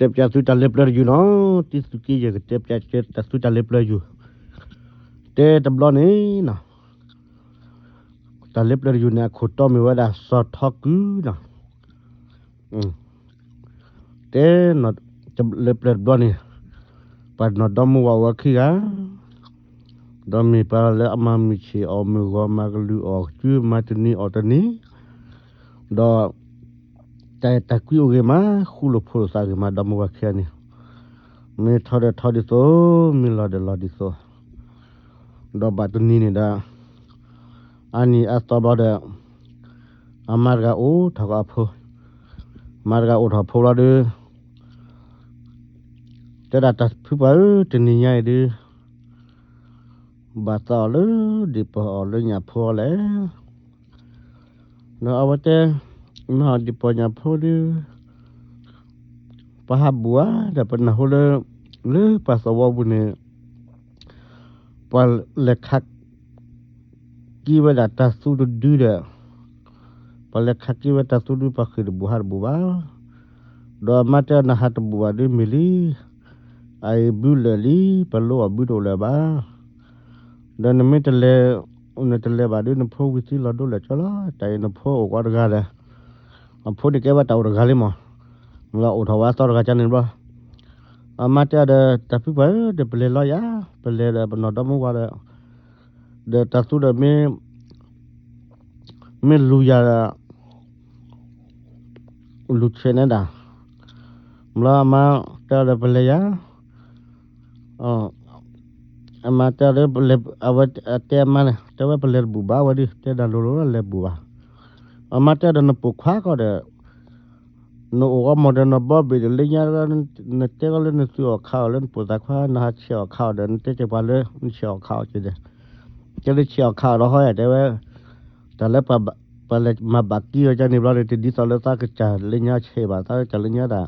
တဲပၠးသုတၢ်လၢပျၢၤတယုၢ်နီၤ, တံသုးက့ယဲၢ်ကတဲပၠးကဲတၢ်သုတၢ်လၢပျၢၤတယုၢ်, တဲတဘျီန့ၣ်နီၤ, တၢ်လၢပျၢၤတယုၢ်န့ၣ် အခိၣ်တီမ့ၢ်ဝဲဒၣ်စီၤထီကုနီၤ, တဲ လၢပျၢၤတဘျီန့ၣ်, ပှၤနီၢ်ဒီမါဝၤအိၣ်ဝဲခံဂၤ, ဒီးမ့ၢ်ပှၤလၢအမၤမုၢ်ဆ့ၣ်အီၣ်မုၢ်ဂီၤ မၤကလုၢ်အီၣ်ကစု မၤတနံၤအီၣ်တနံၤ, ဒီး တၢ်အဲၣ်တၢ်ကွံအိၣ်ဂ့ၤမး, ဃူလိာ်ဖိးလိာ်သးဂ့ၤမး ဒီမါဝၤခံဂၤန့ၣ်, မ့ၢ်ထီဒီးထီဒ်သိး, မ့ၢ်လီၤဒီးလီၤဒ်သိး, ဒီးဘၣ်တနံၤန့ၣ်ဒီး အါနံၤအါသီဘျီဒီး အမါတဂၤအိၣ်ထီၣ်ကအဖိ, မါတဂၤအိၣ်ထီၣ်ဖိဘျီဒီး တဲဒၣ်တၢ်ဖုပှၤဧၢ, တနံၤညါအံၤဒုး ဘၣ်သးအီၤလၢဒံးပီၢ်အီၤလၢညၣ်ဖိအီၤလဲၣ်, ဒီးအဝဲတဲ မ့ၢ်ဟီၣ်ဒံးပီၢ်ညၣ်ဖိဒုး ပှၤဟးဘူးဧါ, ဒီးပနၢ်ဟူလၢ လၢပှၤသဝီပူၤန့ၣ် ပှၤလဲၤခးက့ၤဝဲဒၣ်တၢ်သူတဒုဒီး, ပှၤလဲၤခးက့ၤဝဲတၢ်သူဒု ပှၤဃ့ၢ်တဘူးဟးတဘူးဘၣ်, ဒီးအမါတဲနဟးတဘူးဘၣ်ဒုးမ့ၢ်လံ, အအံၤဘုလၢာ်လံ, ပလိအီၤဘုတအိၣ်လၢၤဘၣ်, ဒီးနမ့ၢ်တလဲၤ, နတလဲၤဘၣ်ဒုး နဖိဝံၤသံလီၤဒိလၢာ်ကၠီလီၤ, တၢ်အံၤနဖိအိၣ်ကီးတဂၤဒီး အဖိန့ၣ်ကဲဝဲတၢ်အိၣ်တဂၤလံမး, လၢအိၣ်ထီၣ်ဝဲအသီတဂၤကန့ၣ်ဘျီ, အမါတဲဒီး တၢ်ဖုပှၤဧၢ, ဒီးပလဲၤလီၤယၤ, ပလဲၤဒီးပနီၢ်ဒီမါဝၤဒီး, ဒီးတၢ်သူဒီးမ့ၢ် မ့ၢ်လူၤယၤဒီး လူၤဆဲးန့ၣ်ဒၣ်, ဘျီအမါတဲဒီးပလဲၤယၤ, အမါတဲဒီးပလဲၤ, အဝဲတဲအမါန့ၣ် တဲဝဲပလဲၤတဘူးဘၣ်ဝဲဒုး တဲဒၣ်လိၤလိၤလီၤလဲၤဘူးဘၣ်, အမါတဲဒီးနပိာ်ခွါကီးဒီး နအိၣ်ဂီၢ်မီၢ်ဒီးနဘီဘ့ၣ်ဒီးလၢညါ, နတဲဂီၢ်လၢနသုးအီၣ်ခးအီၣ်လၢနပိာ်သးခွါ နဟးဆဲးအီၣ်ခးအီၣ်ဒီး နတဲကဲပှၤလၢနဆဲးအီၣ်ခးအီၣ်က့ၤဒီး, တဲလၢဆဲးအီၣ်ခးအီၣ်ဒီးဟီယၤတဲဝဲ, တၢ်လၢ ပှၤလဲၤမၤဘၣ်ကံအီၤကန့ၣ်ဘျီန့ၣ် တဒ်သိးလၢသးကစၢ်လၢညါဆဲးဘၣ်, သးကစၢ်လၢညါဒၣ်,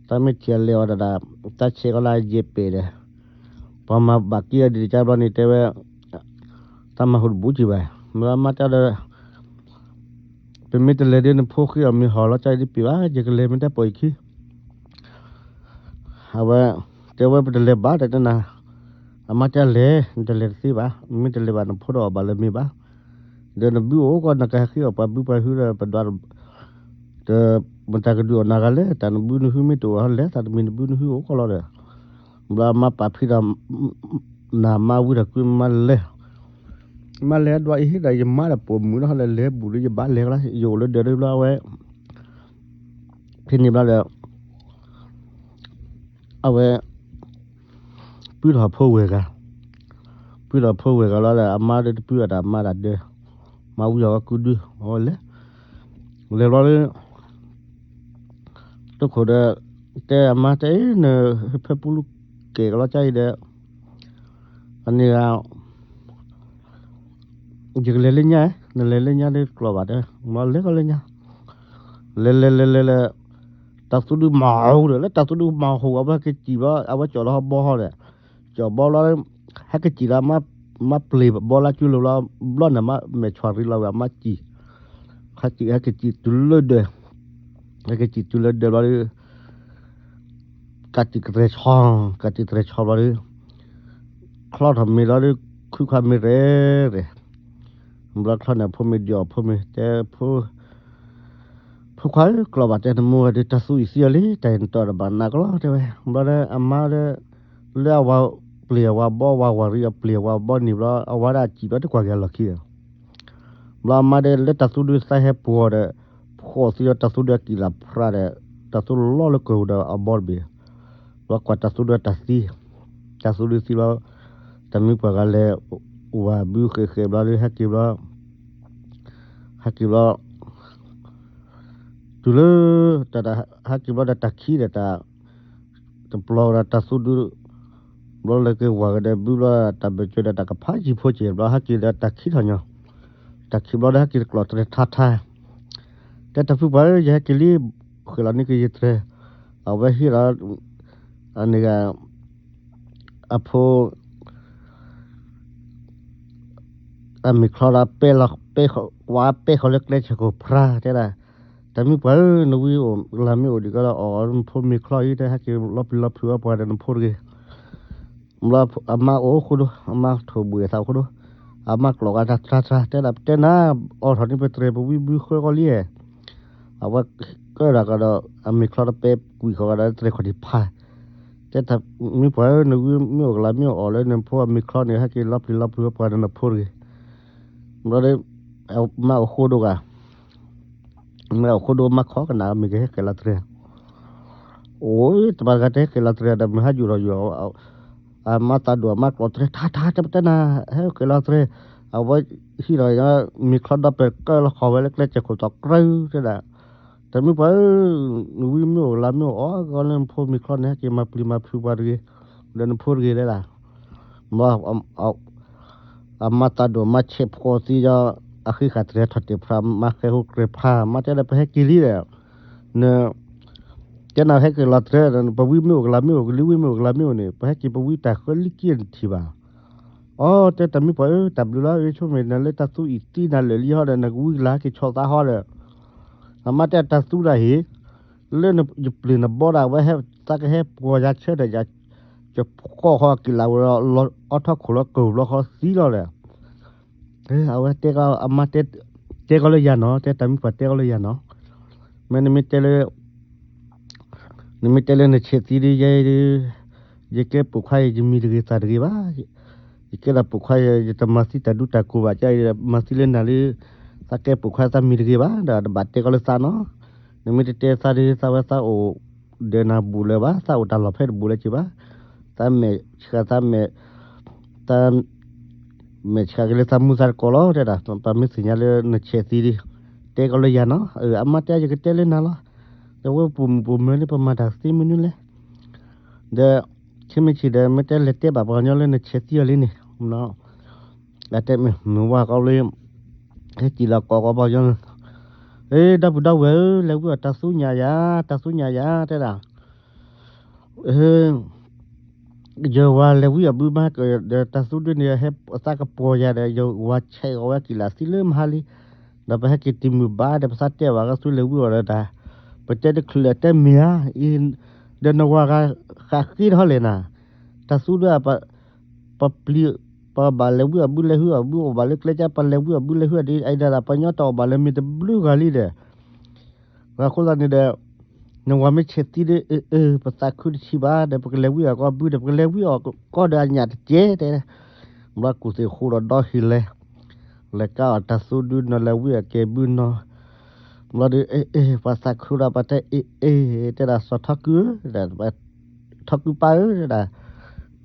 သးမ့ၢ်ထံၣ်အလဲၤအီၤဒၣ်ဒၣ်, သးဆဲးကီးလၢယဲၢ်ပဲာ်ဒီး, ပှၤမၤဘၣ်ကံအီၤဒ်တကါဘျီန့ၣ်တဲဝဲ, သးမၤဟူတဘူးကံဘၣ်, မ့ၢ်အမါတဲဒီး ပမ့ၢ်တလဲၤဒီးနဖိဃ့အီၤမ့ၢ်ဟီၣ်လီၤကၢ်အံၤဒ်ပ့ၤဘၣ်, ယကလဲၤမ့ၢ်တၢ်ပိာ်ယခံ အဝဲ, တဲဝဲပတလဲၤဘၣ် တဲတနၤ, အမါတဲလဲၤ နတလဲၤတသ့ဘၣ်, မ့ၢ်တလဲၤဘၣ်နဖိတအီၣ်ဘၣ်လၢၤမ့ၢ်ဘၣ်, ဒီးနဘုအိၣ်ကီး နကဟဲဃ့အီၣ်ပှၤဘုပှၤဟုဒီးပဒွး, ဒီးမတၤကဒုးအီၣ်နၤဂၤလဲၣ်, တၢ်နဘုနဟုမ့ၢ်တအိၣ်လဲၣ် သးတမံၤနဘုနဟုအိၣ်ကီးလီၤဒီး, ဘျီအမါပာ်ဖံးဒီး နမါဝံထီၣ်ကွံာ်မါလဲၤ, မါလဲၤဒွးအံၤဟ့ၣ်ဒီးယမါဒီးပိာ်မုၣ်လီၤ လဲၤလဲၤဘူးလၢယဘၣ်လဲၤကလီ ယအိၣ်လၢဒၢးလၢဘျီဝဲ ဖဲန့ၣ်ဘျီဒီး အဝဲ ပုၢ်ထီၣ်ဖိဝဲၢ်ဂၤ, ပုၢ်ထီၣ်ဖိဝဲၢ်ဂၤလီၤဒီး အမါဒီးတပုၢ်အတၢ်မါတၢ်ဒၢး, မါဝံအီၤကကုဒု အဝဲလဲၤ, လဲၤဘျီဒီး တခိၣ်ဒီး တဲအမါတဲ နဟဲဖဲပူလူကဲၣ်ကလီကၢ်အံၤဒီး အန့ၣ်ဂၤ ယကလဲၤလၢညါ, နလဲၤလၢညါဒီးကျိးဘၣ်တဲ, မ့ၢ်လဲၤကီးလၢညါ, လဲၤလဲၤလဲၤလဲၤလဲၤ, တၢ်သူဒုမၤဟူဒီး လၢတၢ်သူဒုမၤဟူ အဝဲဟဲက့ၤစံၣ်ဘျီ အဝဲကၠီၣ်လီၤဟီဘီဟီဒီး, ကၠီၣ်ဘီလီၤ, ဟဲက့ၤစံၣ်လီၤ မါပျံၤဘီလၢကၠူလိၤဘျီ, ဘျီန့ၣ်မါမဲာ်ဆွၣ်ရံလီၤဝဲ အမါစံၣ်, ဟဲက့ၤ ဟဲက့ၤစံၣ်တုၤလၢဒၢး, ဟဲက့ၤစံၣ်တုၤလၢဒၢးဘျီဒီး ကးတံာ်ကတြဲၤဆီ, ကးတံာ်ကတြဲၤဆီဘျီဒီး ချီထီၣ်မ့ၤလီၤဒီး ခုခွါမ့ၢ်ရဲၣ်ရဲၣ်, ဘျီချီန့ၣ်အဖိမ့ၢ်ဒံးအီၤဖိမ့ၢ်တဲ ဖိခွါဧၢ ကျိးဘၣ်တဲနမိၢ်ဝဲဒီး တၢ်သူအံၤသံအီၤလံ တၢ်အံၤနတီၢ်ဒီးဘၣ်နးကလီတဲဝဲ, ဘျီဒီးအမါဒီး လၢအဝၤပျံၤအဝၤဘီ ဝၤဝၤရံအပျံၤအဝၤဘီန့ၣ်ဘျီ အဝၤဒၣ်စံၣ်ဘျီတကွၢ်က့ၤအလီၢ်ခံဒီး ဘျီအမါဒီးလၢတၢ်သူဒုသးဟဲပှီၤဒီး ဖှီၣ်သံဒီးတၢ်သူဒုအကံၣ်လၢဖရၣ်ဒီး တၢ်သူလီၤလၢကၢၢ်ဒီးအဘီတဘ့ၣ်, ဘျီကွၢ်တၢ်သူဒုတၢ်သံ, တၢ်သူဒုသံဘျီ, တၢ်မံပှၤဂၤလဲၤ, ဝၤဘုဃဲးဃဲးဘျီဒီးဟဲက့ၤဘျီ, ဟဲက့ၤဘျီ, တုၤလၢ, တၢ်ဟဲက့ၤဘျီဒီးတၢ်ခံဒီးတၢ် တပျီဒီးတၢ်သူဒု, ဘျီလၢက့ၤဝၤကဒီးဘုဘျီတၢ်ဘၢၣ်စၢၤဒီးတၢ်ကဖးယံၤဖိစ့ၢ်ဘျီဟဲက့ၤဒီးတၢ်ခံထီၣ်ညီ, တၢ်ခံဘျီဒီးဟဲက့ၤတကျိးတြဲၤထါထါ, တဲတၢ်ဖုပှၤဧၢ ယဟဲက့ၤလံ, ဃဲးလီၤန့ၢ်က့ၤယတြဲၤ, အဝဲဟ့ၣ်လီၤ, အန့ၣ်ဂၤ, အဖိ အမ့ၤချီဒီးပဲလီၤ, ပဲ, ဝါပဲဃီၤလၢကျဲဆၢခိၣ်ဖရၣ်တဲဒၣ်, တၢ်မုၣ်ပှၢ်ဧၢ, နဝံအိၣ်ကလၤမ့ၢ်အိၣ်ဒံးကီလၢအီၣ်နဖိမ့ၤချီအံၤ တဟဲက့ၤလီၤပျံၤလီၤဖုးအီၣ်ပှၤဒီးနဖိတဂ့ၤ. အမါအိၣ်ဃိဒိ, အမါထိၣ်ဘှံးသးအိၣ်ဃိဒိ, အမါကျိးဂၤတၢ်တြၢ်တြၢ် တဲဒၣ်ပတဲနၤ, အိးထီၣ်န့ၢ်ပတြဲၤပဝံဘုဃၢဃီလံ, အဝဲကၢဒၣ်ကဒီး အမ့ၤချီတပဲကွံာ်ဃီဂၤဒီးတြဲၤခီၣ်ထံးဖး, တဲတၢ်မုၣ်ပှၢ်ဧၢ, နဝံမ့ၢ်အိၣ်ကလၤမ့ၢ်အိၣ်အီၣ်လၢနဖိအမ့ၤချီန့ၣ် ဟဲက့ၤလီၤပျံၤလီၤဖုးအီၣ်ပှၤဒီးနဖိတဂ့ၤ. ဘျီဒီး မါအိၣ်ဃိဒိဂၤ မ့ၢ်အိၣ်ဃိဒိမါခီကနၣ်မ့ၢ်ကဟဲက့ၤလီၤတြဲၤ, အိၣ်တဘၣ်တဂၤတဟဲက့ၤလီၤတြဲၤဒီး မုၢ်ဟါယူၤထီၣ်ယူၤ, အမါသးဒိၣ်အမါကျိးတြဲၤ ထါထါတဲပတဲနၤ, ဟဲက့ၤလီၤတြဲၤ, အဝဲဟံးဒီး မ့ၤချီဒီးပကၢလီၤဃီဝဲလၢကျဲကၢခိၣ်တီကြၢတဲဒၣ်, တၢ်မုၣ်ပှၢ်ဧၢ, နဝံမ့ၢ်အိၣ်ကလၤမ့ၢ်အိၣ်အီၣ်ကီလၢနဖိမ့ၤချီန့ၣ် ဟဲက့ၤမၤပျံၤမၤဖုးပှၤတဂ့ၤ, ဒီးနဖိတဂ့ၤတဲဒၣ် အမါသးဒိၣ်မါဆဲးဖှီသံဒီး အဃံဃာ်တြဲၤထီၣ်တ့ၢ်ဖး မါဃဲဟိကြဲၤဖး မါတဲဒီးပဟဲက့ၤလံဒီး, န, တဲနၤဟဲက့ၤလီၤတြဲၤ, ပဝံမ့ၢ်အိၣ်ကလၤမ့ၢ်အိၣ် ကလံၤဝံမ့ၢ်အိၣ်ကလၤမ့ၢ်အိၣ်န့ၣ် ပဟဲက့ၤပဝံတၢ်ဃၢလံကံၢ်နထံၣ်ဘၣ်. အိ တဲတၢ်မုၣ်ပှၢ်ဧၢ တၢ်ဘျုးလီၤ ယဆိကမိၣ်နၤလၢတၢ်သူအံၤသံနၤလၢာ်လံဟီဒီး နကဝံကလၤဟဲက့ၤဆီသးဟီဒီး, အမါတဲတၢ်သူတၢ်ဟ့ၣ် လၢယပျ့ၤနဘီဒၣ်ဝဲ သးကဟဲပှီၤယၤဆၢဒီး ယဖှီၣ်ဃီက့ၤလၢဝဲ အီထီၣ်ခိၣ်လီၤကၢၢ်ဘျီဃီသံလီၤဒီး, အဝဲတဲကီး အမါတဲ, တဲကီးလၢယၤနီၤ တဲတၢ်မုၣ်ပှၢ်တဲကီးလၢယၤနီၤ, မ့ၢ်နမ့ၢ်တဲလၢ နမ့ၢ်တဲလၢနဆဲးသံဒ်ယဲဒ်, ယကဲပိာ်ခွါယဲ ယမံၤတဂ့ၤသးတဂ့ၤဘၣ်. ယကဲဒၣ်ပိာ်ခွါယဲ ယတမၤသံတၢ်ဒူတၢ်ကိးဘၣ် ကမၤသံလၢနၤလၢ သးကဲပိာ်ခွါသးမံၤတဂ့ၤဘၣ် ဒီးတဘၣ်တဲကီးလၢသးနီၤ. နမ့ၢ်တတဲသးဒ်သးဝဲသးအိၣ်ဒီးနၤဘူးလၢၤဘၣ် သးအိၣ်တၢ်လီၢ်ဖဲတဘူးလၢၤက့ၤဘၣ်. သးမဲာ်ဆှးသးမဲာ် သး မဲာ်ဆှးက့ၤလၢသးမူသးတကိးလီၤ တဲဒၣ် ပမ့ၢ်သ့ၣ်ညါလၢနဆဲးသံဒ် တဲကီးလၢယၤနီၤ အမါတဲယကတဲလၢနၤလီၤ. ဒီးဝဲပိာ်မုၣ်ပိာ်မၢၤလၢပမၤတၢ်သ့မနုၤလဲၣ်. ဒီး ဆ့မ့ၢ်ဆံးဒီး မ့ၢ်တဲလဲၤတဲဘၣ်ပှၤကညီလၢနဆဲးသံအီၤလံန့ၣ်, အတဲမ့ၢ်မုၢ်ဝါကီးလၢ ဟဲစံၣ်လီၤကိးကီးပှၤကညီ, ဒီပုၢ်ဒီဝဲၢ်ဧၢ လဲၤဝံအီၣ်တၢ်သူညၣ်ယၤ တၢ်သူညၣ်ယၤ တဲဒၣ် ယဝၤလဲၤဝံအီၣ်ဘုမါ ဒီးတၢ်သူဒုန့ၣ် ဟဲသးကပှီၤယၤဒီး ယဝၤဆဲးဂီၤဝဲကံၣ်လၢသံလၢမဟါလံ, ဒီးပဟဲက့ၤတံၤမုၢ်ဘၣ်ဒီး ပသးတဲဘၣ်ကသူလဲၤဝံအီၣ်ဒီးတၢ်, ပတဲတချုးလၢတဲမ့ၢ်ဧါ, ဒီးနဝၤဂၤဃးဃ့ထီၣ်လဲၣ်နၤ, တၢ်သူဒု ပပျံၤ ပဘၣ်လဲၤဝံအီၣ်ဘုလဲၤဟုအီၣ်ဘု အိၣ်ဘၣ်လၢကျဲကၢ် ပလဲၤဝံအီၣ်ဘုလဲၤဟုအီၣ်ဒ်အံၤဒၣ် ပှၤကညီတၢ်အိၣ်ဘၣ်လၢမ့ၢ်တဘျုးဂၤလံဒီး အဃိသတးန့ၣ်ဒီး နဝၤမ့ၢ်ဆဲးသံဒီး အ့ၣ် အ့ၣ် ပသးခုတဆံးဘၣ်ဒီး ပကလဲၤဝံအီၣ်ကီးဘုဒီး ပကလဲၤဝံအီၣ်ကီးဒီးအညၣ်တကဲတဲ, ဘျီကူၣ်သ့ၣ်ဃိဒီးဒီဟံၣ်လဲၤ, လဲၤကါအီၣ်တၢ်သူဒုနီၤ လဲၤဝံအီၣ်ကဲဘုနီၤ, ဘျီဒီး အ့ၣ် အ့ၣ် ပှၤသးခုဒီး ပှၤတဲ အ့ၣ် အ့ၣ် တဲဒၣ် စီၤထီကုဧၢ ထီကုပၢ်ဧၢ တဲဒၣ်,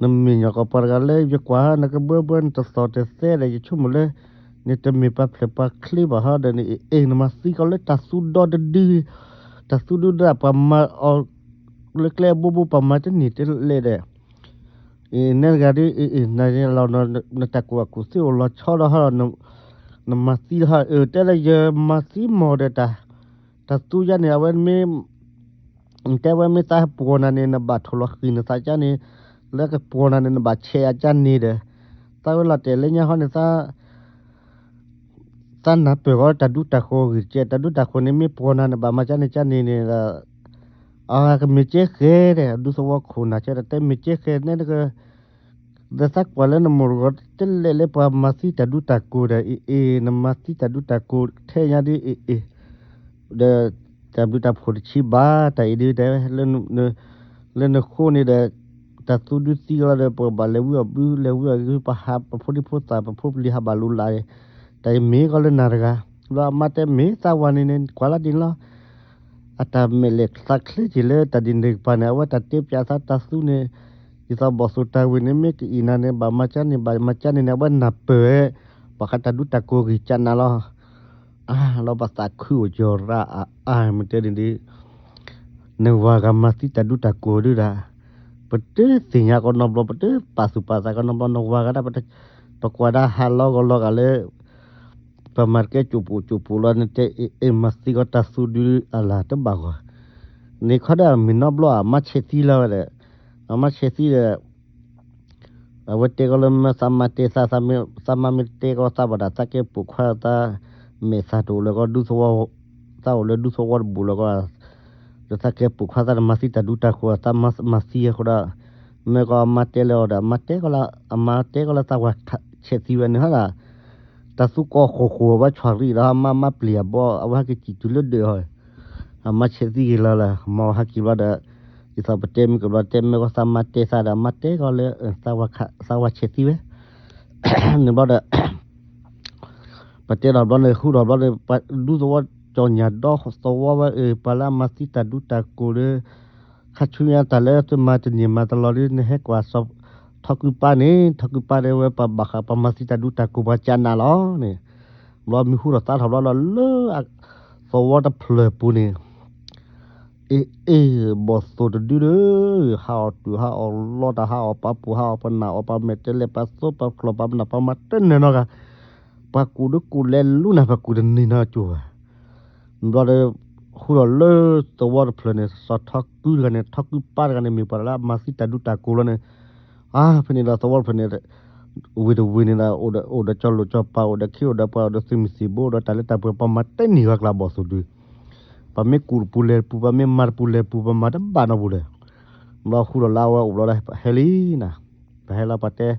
နမ့ၢ်ညီၣ်ကီးပှၤတဂၤလၢယကွၢ် နကဘှၢဘှၢ နတသီၣ်တသဲဒီး ယဆိကမိၣ်လၢ နတမ့ၢ်ပှၤဖျဲးပှၤချ့ဘၣ်ဟီဒီး နအ့ၣ် အ့ၣ် နမၤသံကီးလၢတၢ်သူဒီတဒု, တၢ်သူဒုဒၣ်ပှၤမၤအီၤလၢကျဲအဘိဘိ ပှၤမၤတန့ၢ်တလဲၣ်ဒီး အ့ၣ် နဲတဂၤဒီး အ့ၣ် အ့ၣ် နၤလီၤ နတၢ်ကူၣ်ဘၣ်ကူၣ်သ့အိၣ်လီၤဆီဒီးဟီဒီး နမၤသံဒီးဟီ အ့ၣ် တဲလၢယမၤသံမီၢ်ဒီးတၢ်, တၢ်သူယါန့ၣ် အဝဲမ့ၢ် တဲဝဲမ့ၢ်သးပှီၤနၤန့ၣ် နဘၣ်ထိၣ်လီၤဃံၤနသးကါန့ၣ်, လၢကပှီၤနၤန့ၣ် နဘၣ်ဆဲးအကါန့ၣ်ဒီး, သးဝဲလီၤတဲာ်လၢညါဟီန့ၣ် သး သးနၢ်ပၢၢ်ဃီတၢ်ဒူတၢ်ဃိးဂ့ၤကဲ တၢ်ဒူတၢ်ဃိးန့ၣ် မ့ၢ်ပှီၤနၤန့ၣ် ဘၣ်မၤကါန့ၣ်ကါန့ၣ်န့ၣ်ဒီး, အကမ့ၢ်ကဲဃဲဒီး ဒူသဝီခိၣ်နၢ်ဆၢဒီး တဲမ့ၢ်ကဲဃဲနဲတဂၤ ဒီးသးကွၢ်လၢနမိၢ်တဂီၤတလဲၣ်လၢပှၤမၤသံတၢ်ဒူတၢ်ကိးဒီး အ့ၣ် အ့ၣ် နမၤသံတၢ်ဒူတၢ်ကိးထဲညါဒီး အ့ၣ် အ့ၣ် ဒီး တၢ်ဘျုးတၢ်ဖှိၣ်တဆံးဘၣ် တၢ်အံၤဒ်တဲဝဲ လၢနဃိန့ၣ်ဒီး တၢ်သူဒုသံကလီဒီး ပကဘၣ်လဲၤဝံအီၣ်ဘု လဲၤဝံအီၣ်ဂ့ၤ ပဟးပဖိဒံဖိသၣ် ပဖိပလံၤဟးဘၣ်လိၤလး, တၢ်အံၤမ့ၢ်ကီးလၢနၤတဂၤ, ဘျီအမါတဲမ့ၢ်သးဝၤန့ၣ်န့ၣ် ကွၢ်လၢဒ်န့ၣ်လီၤ. အတၢ်မဲာ်လဲၤသးချ့က့ၤလၢတၢ်ဒ်န့ၣ်တကပၤန့ၣ် အဝဲတၢ်တဲပၠးသးတၢ်သူန့ၣ်, ဒ်သိးဘီၣ်သိၣ်တၢ်ဝ့ၢ်န့ၣ် မ့ၢ်ကအံၣ်နၤန့ၣ် ဘၣ်မၤကၠါန့ၣ် ဘၣ်မၤကၠါန့ၣ်န့ၣ် အဝဲနၢ်ပၢၢ်ဝဲ ပှၤဃးတၢ်ဒူတၢ်ကိးဂ့ၤကၠးနၤလီၤ. အါ လီၤပသးခုအိၣ်ကၠီၤရၣ်အါအါ မ့ၢ်တဲန့ၣ်ဒ် နဝၤဂၤမၤသံတၢ်ဒူတၢ်ကိးဒုဒၣ်, ပတသ့ၣ်ညါကီးနီတဘျီ ပတပာ်သူၣ်ပာ်သးကီးနီတဘျီ နဝၤဂၤဒၣ် ပကွၢ်ဒၣ်ဟးလီၤဂီၤလီၤဂာ်လၢ ပမၤတကဲကၠိၣ်ပူၤကၠိၣ်ပူၤလီၤ နတဲအ့ၣ်အ့ၣ်မၤသံကီးတၢ်သူဒုအလၢ်တဘၣ်ဂီၢ်, န့ၣ်ခီဒၣ်မ့ၢ်နီတဘျီအမါဆဲးသံလီၤဝဲဒီး, အမါဆဲးသံဒီး အဝဲတဲကီးလၢမ့ၢ်သးမါတဲသး, သးမါမ့ၢ်တဲကီးသးဘၣ်ဒၣ် သးကဲပိာ်ခွါသး, မဲာ်သးတအိၣ်လၢၤကီးဒူသဝီ, သးအိၣ်လၢဒူသဝီတဘူးလီၤကီး, ဒီးသးကဲပိာ်ခွါသးတမၤသံတၢ်ဒူတၢ်ကိး သးမၤသံအဃိဒီး, မ့ၢ်ကီးအမါတဲလၢအီၤဒီး အမါတဲကီးလၢ အမါတဲကီးလၢသးဝၤဆဲးသံဝဲန့ၣ်ဟီဒၣ်, တၢ်သူကီၢ်ဃိာ်ဃိာ်ဝဲဆှီရံဒီး အမါမါပျံၤအဘီ အဝဲဟဲက့ၤစံၣ်တုၤလၢဒၢးဟီ, အမါဆဲးသံက့ၤလီၤလၢ မၤဝဲဟဲက့ၤဘျီဒီး, ဒ်သိးပတဲမုၢ်ကဘျီတဲမ့ၢ်ကီးသးမါတဲသးဒီး အမါတဲကီးလၢ သးဝၤဆဲးသံဝဲ န့ၣ်ဘျီဒီး ပတဲဒီးဘျီန့ၣ် ဃုဒီးဘျီန့ၣ် ဒူသဝီကၠီညၣ်ဒီသဝီဝဲအၢ ပှၤလၢအမၤသံတၢ်ဒူတၢ်ကိးဒီး, ခါဆူညါတၢ်လၢသုမၤတန့ၢ်မၤတလီၤဒီး နဟဲကွၢ်စီၤထီကုပၢ်န့ၣ် ထီကုပၢ်ဒီးဝဲပှၤဘၣ်ဃး ပှၤမၤသံတၢ်ဒူတၢ်ကိးပှၤကနးလီၤန့ၣ်, ဘျီမ့ၢ်ဟူထီၣ်သါထီၣ်ဘျီဒီးလၢ သဝီတဖျၢၣ်ပူၤန့ၣ် အ့ၣ်အ့ၣ် ဘီၣ်သိၣ်တဒုဒီး ဟးအီၣ်တုၤဟးအီၣ်လီတၢ် ဟးအီၣ်ပာ်ပူၤ ဟးအီၣ်ပနၢ် အီၣ်ပာ်မဲာ်တဲလဲၣ် ပာ်သိပာ်ကျီၢ် ပာ်မနၢ် ပာ်မၤတန့ၢ်နီတဂၤ, ပှၤကူၣ်ဒုးကူၣ်လဲၤလူၤနၤ ပှၤကူၣ်တန့ၢ်နီတကၠိၢ်ဘၣ်. ဘျီဒီး ဟူထီၣ်လၢသဝီတဖျၢၣ်န့ၣ် စီၤထီကုတဂၤန့ၣ် ထီကုပၢ်တဂၤန့ၣ် မ့ၢ်ပှၤလၢအမၤသံတၢ်ဒူတၢ်ကိးလီၤန့ၣ်, အါ ဖဲန့ၣ်ဒီးသဝီတဖျၢၣ်န့ၣ် ဝ့ၢ်တဝ့ၢ်န့ၣ်ဒီး အိၣ်ဒီးကၠီၤလိာ်ကၠီၤပၤ အိၣ်ဒီးခ့အိၣ်ဒီးပှၤ အိၣ်ဒီးသုးမုၢ်သံၣ်ဘိ အိၣ်ဒီးတၢ်လၢတၢ်ပှဲၤ ပှၤမၤတန့ၢ်ဝဲကျါဘီၣ်သိၣ်ဒုး, ပှၤမ့ၢ်ကူၣ်တပူၤလဲၤတပူၤ ပှၤမ့ၢ်မၤတပူၤလဲၤတပူၤ ပှၤမၤတဘၣ်နီတပူၤလဲၣ်. ဘျီဃူဒီးလၢအဝဲအိၣ်ဘျီဒီး ဟဲလံနၤ, ပဟဲလီၤပှၤတဲ,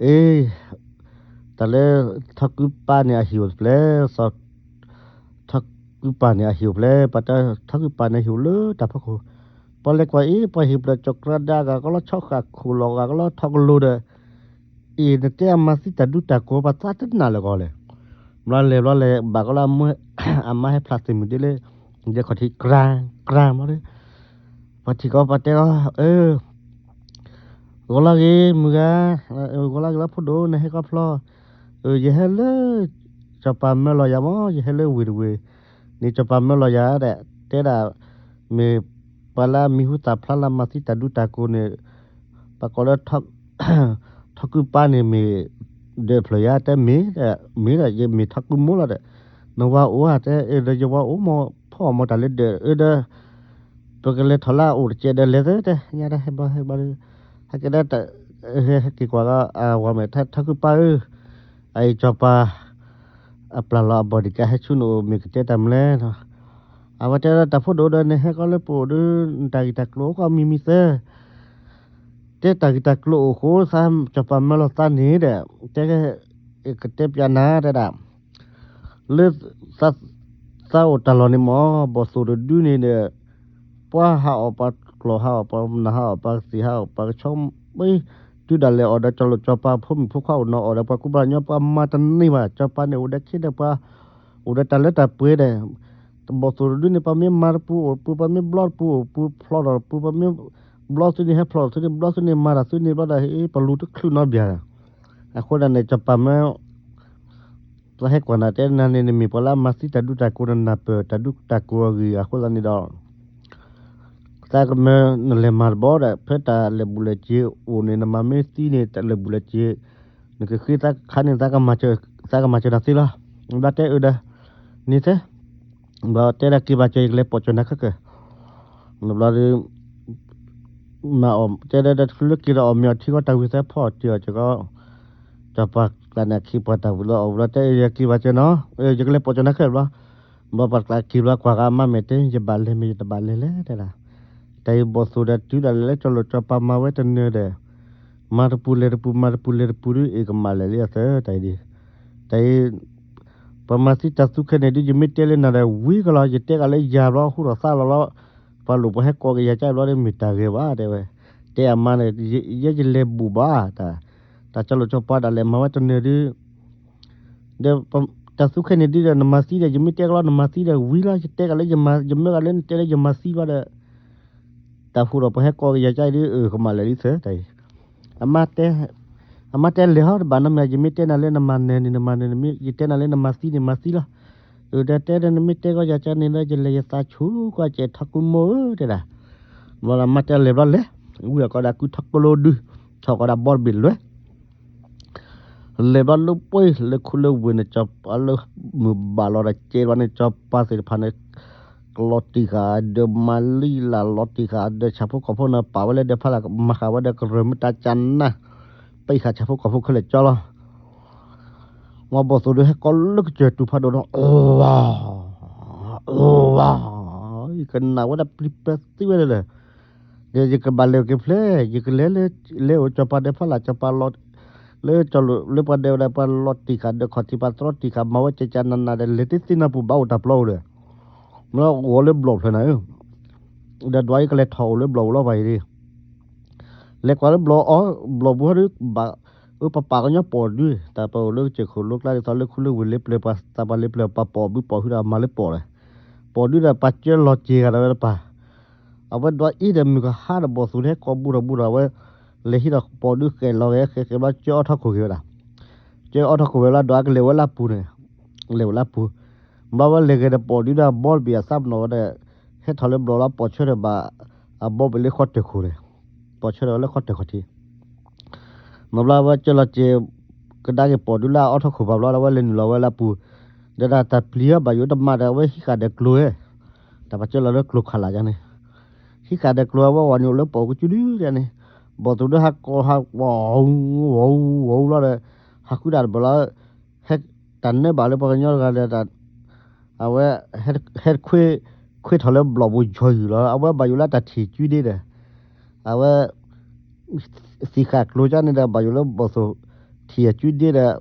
အ့ၣ် တၢ်လၢ ထီကုပၢ်န့ၣ်အဟံၣ်အိၣ်တဖျဲၣ်, စီၤ ထီကုပၢ်န့ၣ်အဟံၣ်အိၣ်ဖျဲၣ်, ပှၤတဲထီကုပၢ်န့ၣ်ဟံၣ်အိၣ်လၢတၢ်ဖီခိၣ်, ပှၤလဲၤကွၢ်အ့ၣ် ပှၤဟံၣ်ဖျၢၣ်ကၠီၤကြါဒါဂၤကလီ ဆီဃာ်ခိၣ်လီၤဂၤကလီ ထီကလိဒီး, အ့ၣ် နတဲအမၤသံတၢ်ဒူတၢ်ကိး ပှၤသးတနာ်လၢာ်ကီးလဲၣ်. ဘျီလဲၤဘျီလဲၤဘၣ်ကီးလၢ အမါဟဲဖျါသ့ၣ်မုၢ်ဒ်လၢ ဒဲခီၣ်ထံး ကြၢ ကြၢ မီၤလၢ ပှၤထံၣ်ကီးပှၤတဲကီး အၢ ဂီၤလၢဂ့ၤမုၢ်ဂၤ, ဂီၤလၢဂ့ၤလီၤဖိဒိၣ် နဟဲကီးဖျီ, ယဟဲလၢ စီၤပၤမၢလီၤယၤမီၤ ယဟဲလၢဝ့ၢ်တဝ့ၢ်, န့ၣ်စီၤပၤမၢလီၤယၤဒီး တဲဒၣ် မ့ၢ်ပှၤလၢအမံၤဟူသၣ်ဖျါလၢမၤသံတၢ်ဒူတၢ်ကိးန့ၣ်, ပှၤကိးလၢ ထီကုပၢ်န့ၣ်မ့ၢ် ဒၢးဖျၢၣ်ယၤ တဲမ့ၢ်, မ့ၢ်ဒီး ယမ့ၢ်ထီကုမိၢ်လီၤဒီး, နဝၤအိၣ်ဧါ တဲဒီး ယဝၤအိၣ်မီၤ ဖီအီၣ်မီၤတၢ်လၢဒၢး အၢဒီး ပကလဲၤထီၣ်လၢအအိၣ်တကဲးဒီး လဲၤသၢ တဲ ညါတၢ်ဟဲဘျီဟဲဘျီဒီး ဟဲက့ၤဒီး ဟဲက့ၤကွၢ်ကီး အဝၤမဲာ်ထါ ထီကုပၢ်ဧၢ, အအံၤစီၤပၤ အပျၢ်လီၤအ bodyguard ဟဲဆူနအိၣ်မ့ၢ်ကတဲတၢ်မနုၤလဲၣ်. အဝဲတဲဒီး တၢ်ဖိဒိၣ်ဒီး နဟဲကီးလၢပအိၣ်ဒီး နတၢ်ဂ့ၢ်တၢ်ကျိၤအိၣ်ကီးမံၤမံၤသၢ တဲတၢ်ဂ့ၢ်တၢ်ကျိၤအိၣ်ဃိ သးစီၤပၤမၢလီၤသးန့ၣ်ဒီး တဲ ကတဲပျးနၤတဲဒၣ် လၢ သးအိၣ်တၢ်လီၢ်န့ၣ်မ့ၢ် ဘီၣ်သိၣ်တဒုန့ၣ်ဒီး ပှၤဟးအီၣ်ပှၤကျီၢ် ဟးအီၣ်ပှၤနၢ် ဟးအီၣ်ပှၤကသ့ၣ် ဟးအီၣ်ပှၤကဆီ မ့ၢ်တုၤဒၣ်လဲာ်အီၣ်ဒီးကၠီၤလိာ်ကၠီၤပၤ ဖိမုၣ်ဖိခွါအိၣ်နီၤ အီၣ်ဒီးပှၤကူပှၤကညီ ပှၤမၤတန့ၢ်ဘၣ် ကၠီၤပၤန့ၣ် အိၣ်ဒီးခ့ဒီးပှၤ အိၣ်ဒီးတၢ်လၢတၢ်ပှဲၤဒီး တဘီၣ်သိၣ်တဒုန့ၣ် ပှၤမ့ၢ်မၤတပူၤအိၣ်တပူၤ ပှၤမ့ၢ်ဘျီတပူၤအိၣ်တပူၤ ဖျီထီၣ်တပူၤ ပှၤမ့ၢ်ဘျီသုန့ၣ် ဟဲဖျီထီၣ်သုန့ၣ် ဘျီသုန့ၣ် မၤတၢ်သုန့ၣ်ဘျီဒီး ဟ့ၣ် ပလူၤတချုးနီတဘျီဒီး အဃိသတးန့ၣ် စီၤပၤမၢ သးဟဲကွၢ်နၤတဲနၤန့ၣ် နမ့ၢ်ပှၤလၢအမၤသံတၢ်ဒူတၢ်ကိး နနၢ်ပၢၢ်တၢ်ဒူတၢ်ကိးအဂ့ၢ် အဃိသတးန့ၣ်ဒီး သးကမၢနလဲၤမၤတဘီဒီး ဖဲတၢ်လဲၤဘူးလဲၤက့ၤအိၣ်န့ၣ် နမၤမ့ၢ်သံန့ၣ် တၢ်လဲၤဘူးလဲၤက့ၤ နကဃ့သးခါန့ၣ် သးကမၤစၢၤ သးကမၤစၢၤနၤသ့လီၤ. ဘျီတဲအၢဒီး န့ၣ်သ့ ဘျီတဲဒၣ်က့ၤဘၣ်စၢၤ ယကလဲၤပိာ်စၢၤနၤခဲကၢၢ် ဘျီဒီး မၤအီၣ် တဲဒၣ်တချုးလၢက့ၤဒီးအီၣ်မ့ၤအီထံကီၢ်တၢ်ဝံၤသးဖီအီၣ်တ့ၢ်အီၣ်စ့ၢ်ကီး စီၤပၤကျါန့ၣ်အခံပှၤတၢ်ဝံၤလီၤအီၣ်ဝံၤလီၤ တဲယက့ၤဘၣ်စၢၤနီၤ ယကလဲၤပိာ်စၢၤနၤခဲဘျီ ဘျီပှၤကျါက့ၤဘျီကွၢ်ဃာ်အမါမဲာ်တဲ ယဘၣ်လဲၤမ့ၢ်ယတဘၣ်လဲၤလဲၣ်တဲဒၣ် တၢ်အံၤဘီၣ်သိၣ်ဒီးတုၤဒၣ်လဲာ်လၢကၠီၤလိာ်ကၠီၤပၤမၤဝဲတနၢၤဒီး မၤတပူၤလဲၤတပူၤ မၤတပူၤလဲၤတပူၤဒုး အ့ၣ်ကမၣ်လဲၣ်လံအသၢ တၢ်အံၤဒုး တၢ်အံၤ ပှၤမၤသံတၢ်သူခဲန့ၣ်ဒုး ယမ့ၢ်တဲလၢနၤဒီးဝံၤကလီၤ ယတဲကလၢယၤဘျီ ဟူထီၣ်သါလီၤလီၤ ပှၤလိၣ်ပှၤဟဲကိးကယၤကၢ်ဘျီဒီး မ့ၢ်တၢ်ဂ့ၤဘၣ် တဲဝဲ တဲအမါန့ၣ် ယဲယလဲၤဘူးဘၣ် တၢ် တၢ်ကၠီၤလိာ်ကၠီၤပၤဒၣ်လဲာ်မၤဝဲတနၢၤဒုး ဒီး တၢ်သူခဲန့ၣ်ဒုးဒီး နမၤသံဒီး ယမ့ၢ်တဲကလီၤ နမၤသံဒီးဝံၤလီၤ ယတဲကလၢယမၤ ယမၢကလၢနတဲလၢယမၤသံဘျီဒီး တၢ်ဟူထီၣ်ပှၤဟဲကိးကယၤကၢ်အံၤဒုး အၢၣ်ကမၣ်လဲၣ်လံသၢ တၢ်အံၤ အမါတဲ အမါတဲလဲၤဟီတဘၣ်နီတမံၤ ယမ့ၢ်တဲနၤလၢနမၤနၢၤန့ၣ် နမၤနၢၤ ယတဲနၤလၢနမၤသံန့ၣ် မၤသံလီၤ အၢၣ် ဒီးတဲဒီးနမ့ၢ်တဲကီးယၤကၢ်န့ၣ်ဒီး ယလဲၤယသးဆူၣ်ကွၢ်စဲးထီကုမိၢ်ဧၢ တဲဒၣ် ဘျီလၢအမါတဲလဲၤဘျီလဲၤ ဝံအီၣ်ကီးဒၣ်ကုထီကုလိဒုး ထီၣ်ကီးဒၣ်ဘီတဘ့ၣ်လွဲၢ် လဲၤဘျီလၢပှ့ၤလၢခူလၢဝ့ၢ်န့ၣ် ကၠီၤပၤလၢမုၢ်ဘၣ်လီၤဒီးကဲဘျီန့ၣ် ကၠီၤပၤသ့ၣ်တဖၣ်န့ၣ် ကလီၤတံၢ်ဃာ်ဒီးမၤလံလၢ်လီၤတံၢ်ဃာ်ဒီး ဆၣ်ဖိကီၢ်ဖိန့ၣ် ပာ်ဝဲလၢဒဲဖးလၢ် မၤဃာ်ဝဲဒီးကရၢၢ်မ့ၢ်တၢ်ကၢ်နၢ် ပံးဃာ်ဆၣ်ဖိကီၢ်ဖိခဲလၢာ်ကၠီလီၤ ဝံဘီၣ်သိၣ်ဒုးဟဲကီးလၢကစၢၢ်တူၢ်ဖးဒိၣ်ဒီး အီၣ် ဝါ, ယကနၣ်ဝဲဒၣ်ပျံၤပသံဝဲဒၣ်ဒီး, ဒီးယကဘၣ်လဲၤက့ၤဖျဲၣ်, ယကလဲၤလၢ လဲၤအိၣ်ကၠီၤပၤဒဲးဖီလာ် ကၠီၤပၤလီၤ, လၢကၠီၤလိာ် လၢပှၤဒဲးဝဲဒၣ် ပှၤလီၤတံၢ်ဃာ် ဒၢးခီၣ်ထံး ပှၤတြီတံၢ်ဃာ် မၤဝဲကကနနၤဒီး လဲၤတသ့နၢ်ပူၤ ဘၣ်အိၣ်တၢ်ပျီအိၣ်ဒီး, မ့ၢ်အိၣ်လၢဘျီၣ်ဖျၢၣ်နၤဧၢ, ဒီးဒွးယကလဲၤထီၣ်အိၣ်လၢဘျီၣ်အိၣ်လီၤပှၤအံၤဒီး လဲၤကွၢ်လၢဘျီၣ်အီၤ, ဘျီၣ်ပူၤဟီဒီး ဘၣ်အၢ ပပာ်ကညီပိာ်ဒုး, တၢ်ပအိၣ်လၢကစၢၢ်ခိၣ်လိကျါဒ်သိးလၢခူလၢဝ့ၢ်လၢပျၢၤ ပှၤသးပှၢ်လၢပျၢၤ ပှၤပိာ်ဘုပိာ်ဟုဒီးမၤလၢပိာ်လဲၣ်, ပိာ်ဒုဒီးပှၤကၢလီၤစ့ၤဂၤဒီးဝဲတပၤ, အဝဲဒွးအ့ၣ်ဒီးမုၢ်ကဟါဒီးဘီၣ်သိၣ်ဒၣ်ဟဲကိးဘူၣ်ထီၣ်ဘူၣ်ထီၣ်ဝဲ, လဲၤဟံးဒီးပိာ်ဒုဃဲးလီၤဂဲၤဃဲးဃဲးဘျီ ကၢအီထီၣ်ခိၣ်က့ၤဝဲဒၣ်, ကၢအီထီၣ်ခိၣ်ဝဲလီၤ ဒွးကလဲၤဝဲလၢပူၤန့ၣ်, လဲၤဝဲလၢပူၤ, ဘျီဝဲလဲၤဂဲၤဒီးပိာ်ဒုဒီးအဘီတဘ့ၣ်အသးပနီၣ်ဝဲဒီး, ဟဲထီၣ်လၢဘျီၣ်လီၤ ပိာ်ဆၢထၢၣ်ဘၣ်, အဘီဘ့ၣ်လၢဃီတၢၢ်ခိၣ်န့ၣ်, ပိာ်ဆၢထၢၣ်ဝဲလၢဃီတၢၢ်ခီၣ်ထံး နီၢ်ဘျီဝဲကၢလီၤစ့ၤ, ကဒါက့ၤပိာ်ဒုလၢအီထီၣ်ခိၣ်ဘၣ်ဘျီဒီး ဝဲလဲၤနုာ်လီၤဝဲလၢပူၤ, ဒီးဒၣ်တၢ်ပျံၤအီၤဘၣ်ယိၣ်တမးဒီး အဝဲဟံးဃာ်ဒီးကျိၤဧၢ, တၢ်ပှၤကၢလီၤလၢကျိၤခးလၢ်ယါန့ၣ်, ဟံးဃာ်ဒီးကျိၤအဝဲဝဲနုာ်လၢပိာ်ကစုဒုယါန့ၣ်, ဘီၣ်သိၣ်ဒုဟးကိးဟးဝီၤ, ဝီၤဝီၤဝီၤဘျီဒီး, ဟးဃုဒၣ်တဘၣ်လီၤ, ဟဲတၢ်နၢဘၣ်လၢပှၤကညီတဂၤဒီး အဝဲ ဟဲတခွ့, ခွ့ထီၣ်လၢဘျီၣ်ပူၤယီၤယုာ်လီၤ အဝဲဘၣ်ယိၣ်လၢတၢ်ထံၣ်အကုဒ့ဒီး, အဝဲ သံၣ်ဃာ်ကျိၤကၢန့ၣ်ဒီး ဘၣ်ယိၣ်လၢဘီၣ်သိၣ်ထံၣ်အကုဒ့ဒီး,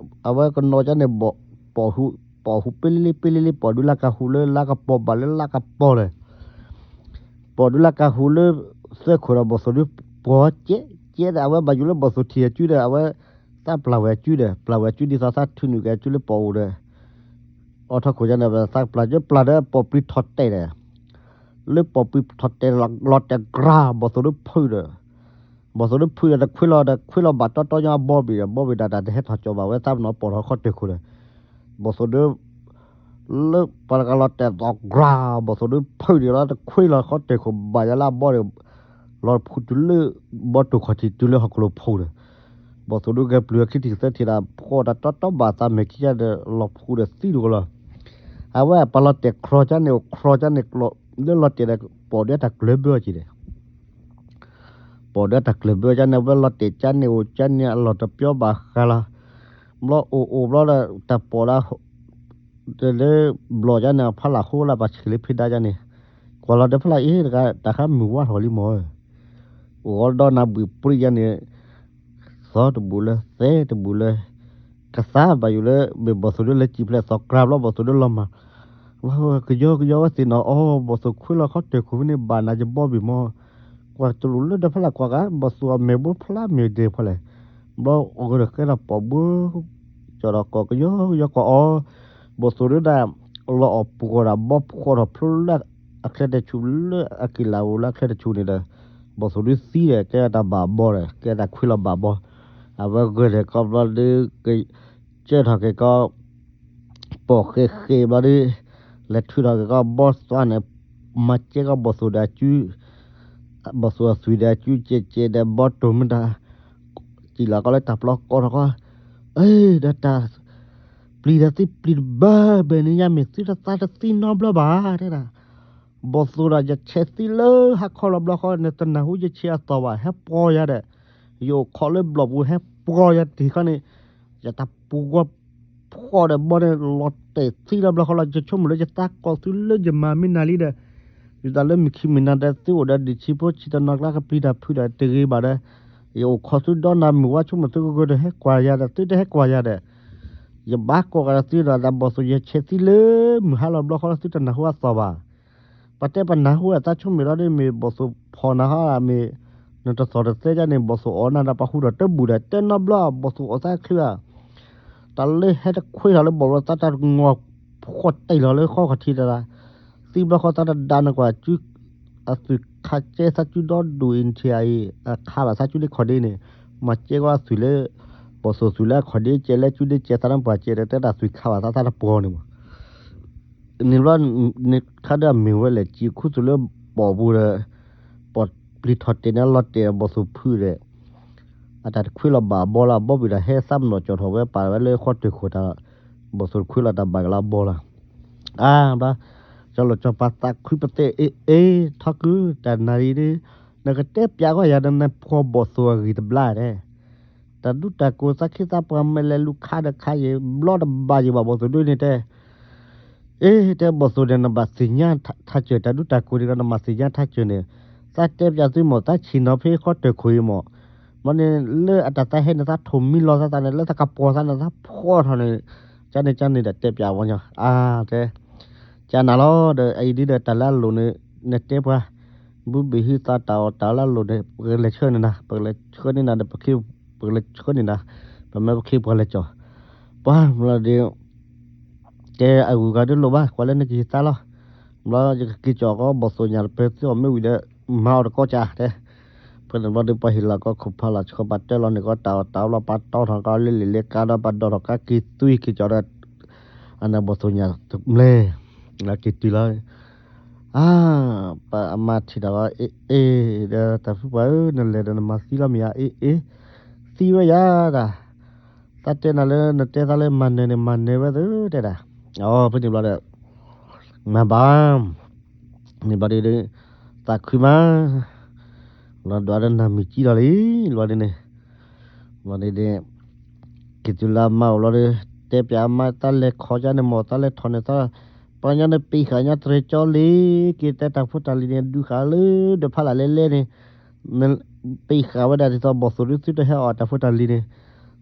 အဝဲကနီၤကၢန့ၣ် ပိာ်ဟူး, ပိာ်ဟူးပ့လ့လ့ပ့လ့လ့ ပိာ်ဒုလၢကဟူးလၢလါကပီၤဘၣ်လၢလါကပီၤဒီး ပိာ်ဒုလၢကဟူးလၢသၢခိၣ်ဒီး ဘီၣ်သိၣ်ဒုပှီၤကဲကဲဒီး အဝဲဘၣ်ယိၣ်လၢဘီၣ်သိၣ်ထံၣ်အကုဒီး အဝဲ သးပျၢ်ဝဲအကုဒီး ပျၢ်ဝဲအကုဒ်သိးသးထုးနုာ်က့ၤအကုလၢပိာ်အိၣ်ဒီး အိးထီၣ်ခိၣ်ယါန့ၣ် သးပျၢ်ကၢပျၢ်ဒီးပိာ်ပျံၤထီၣ်တဲာ်ဒီး လၢပိာ်ပျံၤထီၣ်တဲာ်လီၤတဲာ်ကြၤ ဘီၣ်သိၣ်ဒုဖုၣ်ဒီး ဘီၣ်သိၣ်ဒုဖုၣ်ဒီးတခွ့လီၤဒီးခွ့လီၤဘၣ်တီတီညီအဘီဘ့ၣ်ဒီး ဘီဘ့ၣ်ဒၣ်တၢ်တဟဲထီၣ်ကၠီၤဘၣ်ဝဲသးပနီၣ်ပိာ်ထီၣ်ခီတၢၢ်ခိၣ်ဒီး ဘီၣ်သိၣ်ဒု လၢပှၤတဂၤလီၤတဲာ်သီၣ်ကြၤ ဘီၣ်သိၣ်ဒုဖုၣ်ဒီးလီၤတခွ့လီၤခီတၢၢ်ခိၣ်ဘၣ်ယါလၢအဘီဒီး လီၤဖုၣ်တုၤလၢ ဘီတိၢ်ခီၣ်ထံးတုၤလၢဟီၣ်ခိၣ်လိၤဖုၣ်ဒီး ဘီၣ်သိၣ်ဒုဂဲၤပျုၤအခံထံၣ်သၢထံၣ်ဒီး ဖှီၣ်တၢ်တီတီဘၣ်သးမဲာ်ခံကဒီး လီၤဖုၣ်ဒီးသံတကလီၤ အဝဲပှၤလီၤတဲာ်ခြီကၢန့ၣ် အိၣ်ခြီကၢန့ၣ် လၢလီၤတဲာ်ဒီး ပိာ်ဒုတၢ်ကျၢၤဘၢအီၤကံၤဒီး ပိာ်ဒုတၢ်ကျၢၤဘၢကၢန့ၣ် အဝဲလီၤတဲာ်ကၢန့ၣ် အိၣ်ကၢန့ၣ် အလီၢ်တပျီဘၣ်ဃးလီၤ ဘျီအိၣ်အိၣ်ဘျီဒီး တၢ်ပိာ်ဒၣ် လၢဘျီၣ်ကၢန့ၣ် အဖီလာ်ဃိလၢပှၤဆံးလၢဖံဒါကၢန့ၣ် ကွၢ်လီၤဒီးဖီလာ်အံၤတဂၤ တၢ်ဃါမုၢ်ဝါထီၣ်လံမၢ် အိၣ်ဒီးနၢ်ဘှံးပြံကၢန့ၣ် သီတဘူၣ်လၢသဲတဘူၣ်လၢ ကသါဘၣ်ယိၣ်လၢ မ့ၢ်ဘီၣ်သိၣ်ဒုလၢစံၣ်ဖျဲးသီၣ်ကြၤဘျီ ဘီၣ်သိၣ်ဒုလီၤမၢ် ကယီကယီဝဲသ့ၣ်နီၤ အီ ဘီၣ်သိၣ်ခွ့လီၤခီတၢၢ်ခိၣ်ဖဲန့ၣ် ဘၣ်နၤယဘီဘ့ၣ်မၢ် ကွၢ်တလူၤလၢဒီးဖီလာ်ကွၢ်ဂၤ ဘီၣ်သိၣ်အမဲာ်ဘိဖျါမ့ၢ်ဒဲးဖီလဲၣ် ဘျီအိၣ်ကဒီးဃဲဒီးပိာ်ဘှီ ကၠီၣ်ဒီးကိးကယီကယီကိးအီၤ ဘီၣ်သိၣ်ဒုဒၣ် လီၤအီၣ်ပှီၢ်ဒီးဘီဖှီၣ်ထီၣ်ဖျိလၢအချဲတဆူၣ်လၢအက့ၤလၢ်အိၣ်လၢအချဲတဆူၣ်န့ၣ်ဒီး ဘီၣ်သိၣ်ဒုသံဒီး ကဲတၢ်ဘၣ်ဘီဒီး ကဲတၢ်ခွ့လီၤဘၣ်ဘီ အဝဲဂဲၤဒီးကီဘျီဒု ကစၢၢ်ထီၣ်က့ၤကီ ပိာ်ဃဲးဃဲးဘျီဒု လဲၤထုးထီၣ်က့ၤကီဘီသွါန့ၣ် မၤကဲကီဘီၣ်သိၣ်ဒီးအစု ဘီၣ်သိၣ်အသွံၣ်ဒီးအစုကဲးကဲးဒီးဘီတိၢ်မ့ၢ်တၢ် စံၣ်လီၤကီလၢတၢ်ပျီကိးထီၣ်ကီ အ့ ဒီးတၢ် ပျံၤဒီးသုပျံၤတဘၣ်ဘၣ်န့ၣ် ယမ့ၢ်သုတသးတသံနီတဘျီဘၣ် တဲဒၣ် ဘီၣ်သိၣ်ဒီးယဆဲးသံလၢဟါခီလီၤဘျီဃီ နတနၢ်ဟူယဆဲးအသီၣ်ဘၣ် ဟဲပှီၤယၤဒီး ယအိၣ်ခိးလၢဘျီၣ်ပူၤဟဲပှီၤယၤတ့ၢ်ခီန့ၣ် ယတၢ်ပှီၤဖှီၣ်ဒီးဘီန့ၣ် လီၤတဲာ်သံလီၤဘျီဃီလီၤ ယဆိကမိၣ်လၢယသးကိးသုလၢယမၤမ့ၢ်နၤလံဒီး ယသးလၢမုၢ်ခံမုၢ်နၤဒီး သုအိၣ်ဒီးဒံၣ်ဆံးဖိဆံးတနီၤကျါကပျံၤတၢ်ဖုးဒီးတဂ့ၤဘၣ်ဒီး ယအိၣ်ခိးသုဒီနၤမုၢ်ဝါဆိကမိၣ်သုကဂၢၢ်ဒီးဟဲကွၢ်ယၤဒီး သုတဟဲကွၢ်ယၤဒီး ယဘၣ်ကိးဂၤဒီးသုဒီး တၢ်ဘီၣ်သိၣ်ယဆဲးသံလၢမုၢ်ဟါလီၤဘျီဃီလီၤသုတနၢ်ဟူအသီၣ်ဘၣ် ပတဲပနၢ်ဟူအသးဆိကမိၣ်လီၤဒ်မ့ၢ်ဘီၣ်သိၣ်ဖီၣ်နၤဟီမ့ၢ် နတသီၣ်တသဲကၢန့ၣ် ဘီၣ်သိၣ်အီၣ်နၤဒီးပှၤဟူထီၣ်တဘူၣ်ဒီး တဲနီတဘျီ ဘီၣ်သိၣ်အီၣ်သးချုးဧါ တၢ်လၢဟဲတခွ့ထီၣ်လၢဘီၣ်လီၤသးတၢ်တငီၢ်ဖှီၣ်တ့ၢ်လီၤလၢဃီခီၣ်ထံးတၢ် သံဘျီဃီသးတဒါနကွၢ် အသုးခးကဲသးစုဒီဒူၣ်အ့ၣ်ထံအံၤ အခါဘၣ်သးစုဒ့ခီၣ်ဒ့န့ၣ် မၤကဲကွၢ်အသုးလၢ ဘီၣ်သိၣ်သုးလၢအခီၣ်ဒ့ကဲလၢစုဒ့ကဲသးနပှၢ်ကဲဒီး တဲဒၣ်သုးခးဘၣ်သးသးတပှီၤန့ၣ်မး န့ၣ်ဘျီ န့ၣ်ခါဒီးအမ့ၢ်ဝဲလဲၣ် စံၣ်ခူသူၣ်လၢပိာ်ပူၤဒီး ပိာ်ပျံၤထီၣ်တဲာ်န့ၣ်လီၤတဲာ်ဒီးဘီၣ်သိၣ်ဖုးဒီး အတၢ်တခွ့လီၤဘၣ်အဘီလီၤ အဘီဘ့ၣ်ဒီးဟဲသးပနီၣ်ကၠီၣ်ထီၣ်ဝဲ ပာ်ဝဲလၢဃီတၢၢ်ခိၣ်တၢ် ဘီၣ်သိၣ်တခွ့လီၤတၢ်ဘၣ်ကလီၤအဘီလီၤ အါဘျီ ကၠီလီၤကၠီပာ်သးခွံပသဲအ့ၣ်အ့ၣ် ထီကု တၢ်နၤအံၤဒ် နကတဲပျးကွၢ်ယၤဒီးနဖှီၣ်ဘီၣ်သိၣ်အဂံၢ်တဘျါဒဲး တၢ်ဒူတၢ်ကိၢ်သးခ့သးပှၢ်မ့ၢ်လဲၤလူၤခးဒီးခးယံာ် ဘျီတဘၣ်ယံာ်ဘၣ်ဘီၣ်သိၣ်ဒုန့ၣ်တဲ အ့ တဲဘီၣ်သိၣ်န့ၣ် နဘၣ်သ့ၣ်ညါထးစၢၤ တၢ်ဒုးတၢ်ကိးဒ်ကီး နဘၣ်သ့ၣ်ညါထးစၢၤန့ၣ်, သးတဲပၠးသုမ့ၢ် သးဆ့ၣ်နီၤဖဲဃီတၢၢ်ခိၣ်အံၤမ့ၢ်, မ့ၢ်န့ၣ်လၢအတၢ်သးဟဲန့ၣ် သးထိၣ်မံလီၤသးသးန့ၣ် လၢသးကပီၤသးန့ၣ် သးဖှီၣ်ထီၣ်န့ၣ်, ကန့ၣ်ကန့ၣ်ဒီးတဲပၠးဝဲညီ, အါ တဲ ကနၤလီၤဒီး အအံၤဒ်ဒီးတၢ်လၢအလိၤန့ၣ် နတဲပှၤ, ဘုဘ့ၣ်ဟံးသးတၢ်အီၣ်တၢ်လၢအလိၤန့ၣ် ပကလဲၤဆှၢန့ၢ်နၤ, ပကလဲၤဆှၢန့ၢ်နၤဒီး ပကလဲၤဆှၢန့ၢ်နၤ, ပမ့ၢ်ပခ့ပှၤလဲၤကၠီၣ်, ပှၤမ့ၢ်ဒီး တဲအဂုၤအဂၤဒ်လိၣ်ဘၣ် ကွၢ်လၢနကဟံးသါလီၤ, ဘျီယကက့ၤကၠီၣ်ကီးဘီၣ်သိၣ်ညါတပၢၤသုအီၤမ့ၢ်ဝံၤဒီး မၤအီၤတကီၢ်ကၢ်တဲ, ဖဲန့ၣ်ဘျီဒီး ပှၤဟ့ၣ်လီၤကီးခိၣ်ဖးလီၤဆှၢ ပှၤတဲလီၤန့ၣ်ကီး တၢ်အီၣ်တၢ်အီဘျီ ပှၤတီထီၣ်ကီးလၢလံာ်လၢကါဒီး ပှၤဒိးထီၣ်ကါက့ၤသွံက့ၤကၠီၣ်ဒီး အန့ၣ်ဘီၣ်သိၣ်ညါတဘျဲၣ် လၢက့ၤတုၤလီၤ အါ ပှၤအမါထံၣ်ဒီး အ့ၣ်အ့ၣ် ဒီးတၢ်ဖုပှၤဧၢ နလဲၤဒီးနမၤသံလီၤမ့ၢ်ဧါ အ့ၣ်အ့ၣ် သံဝဲယၤဒၣ်, သးတဲနၤလၢနတဲသးလၢမၤနၢၤန့ၣ် မၤနၢၤဝဲသ့တဲဒၣ်, အ ဖဲန့ၣ်ဘျီဒီး မၤဘၣ် န့ၣ်ဘျီဒီး သးခုမး လီၤဒွးဒီးနၤမံၤကံလီၤလံ ဘျီဒ်န့ၣ် ဘျီဒ်န့ၣ် က့ၤတုၤလၢအမါအိၣ်ဘျီဒီး တဲပၠးအမါ သးလဲၤခီကန့ၣ်မ့ၢ် သးလဲၤထီၣ်န့ၣ် သး ပှၤကညီန့ၣ် ပံာ်ဃာ်ညါတရံးကၠီလံ က့ၤတဲတၢ်ဖိတၢ်လံၤန့ၣ် ဒုးဃာ်လၢဒၢးဖးလၢ်လဲလဲန့ၣ် ပံာ်ဃာ်ဝဲဒၣ်ဒ်သိးဘီၣ်သိၣ်ဒုးသုတဟဲအီၣ်တၢ်ဖိတၢ်လံၤန့ၣ်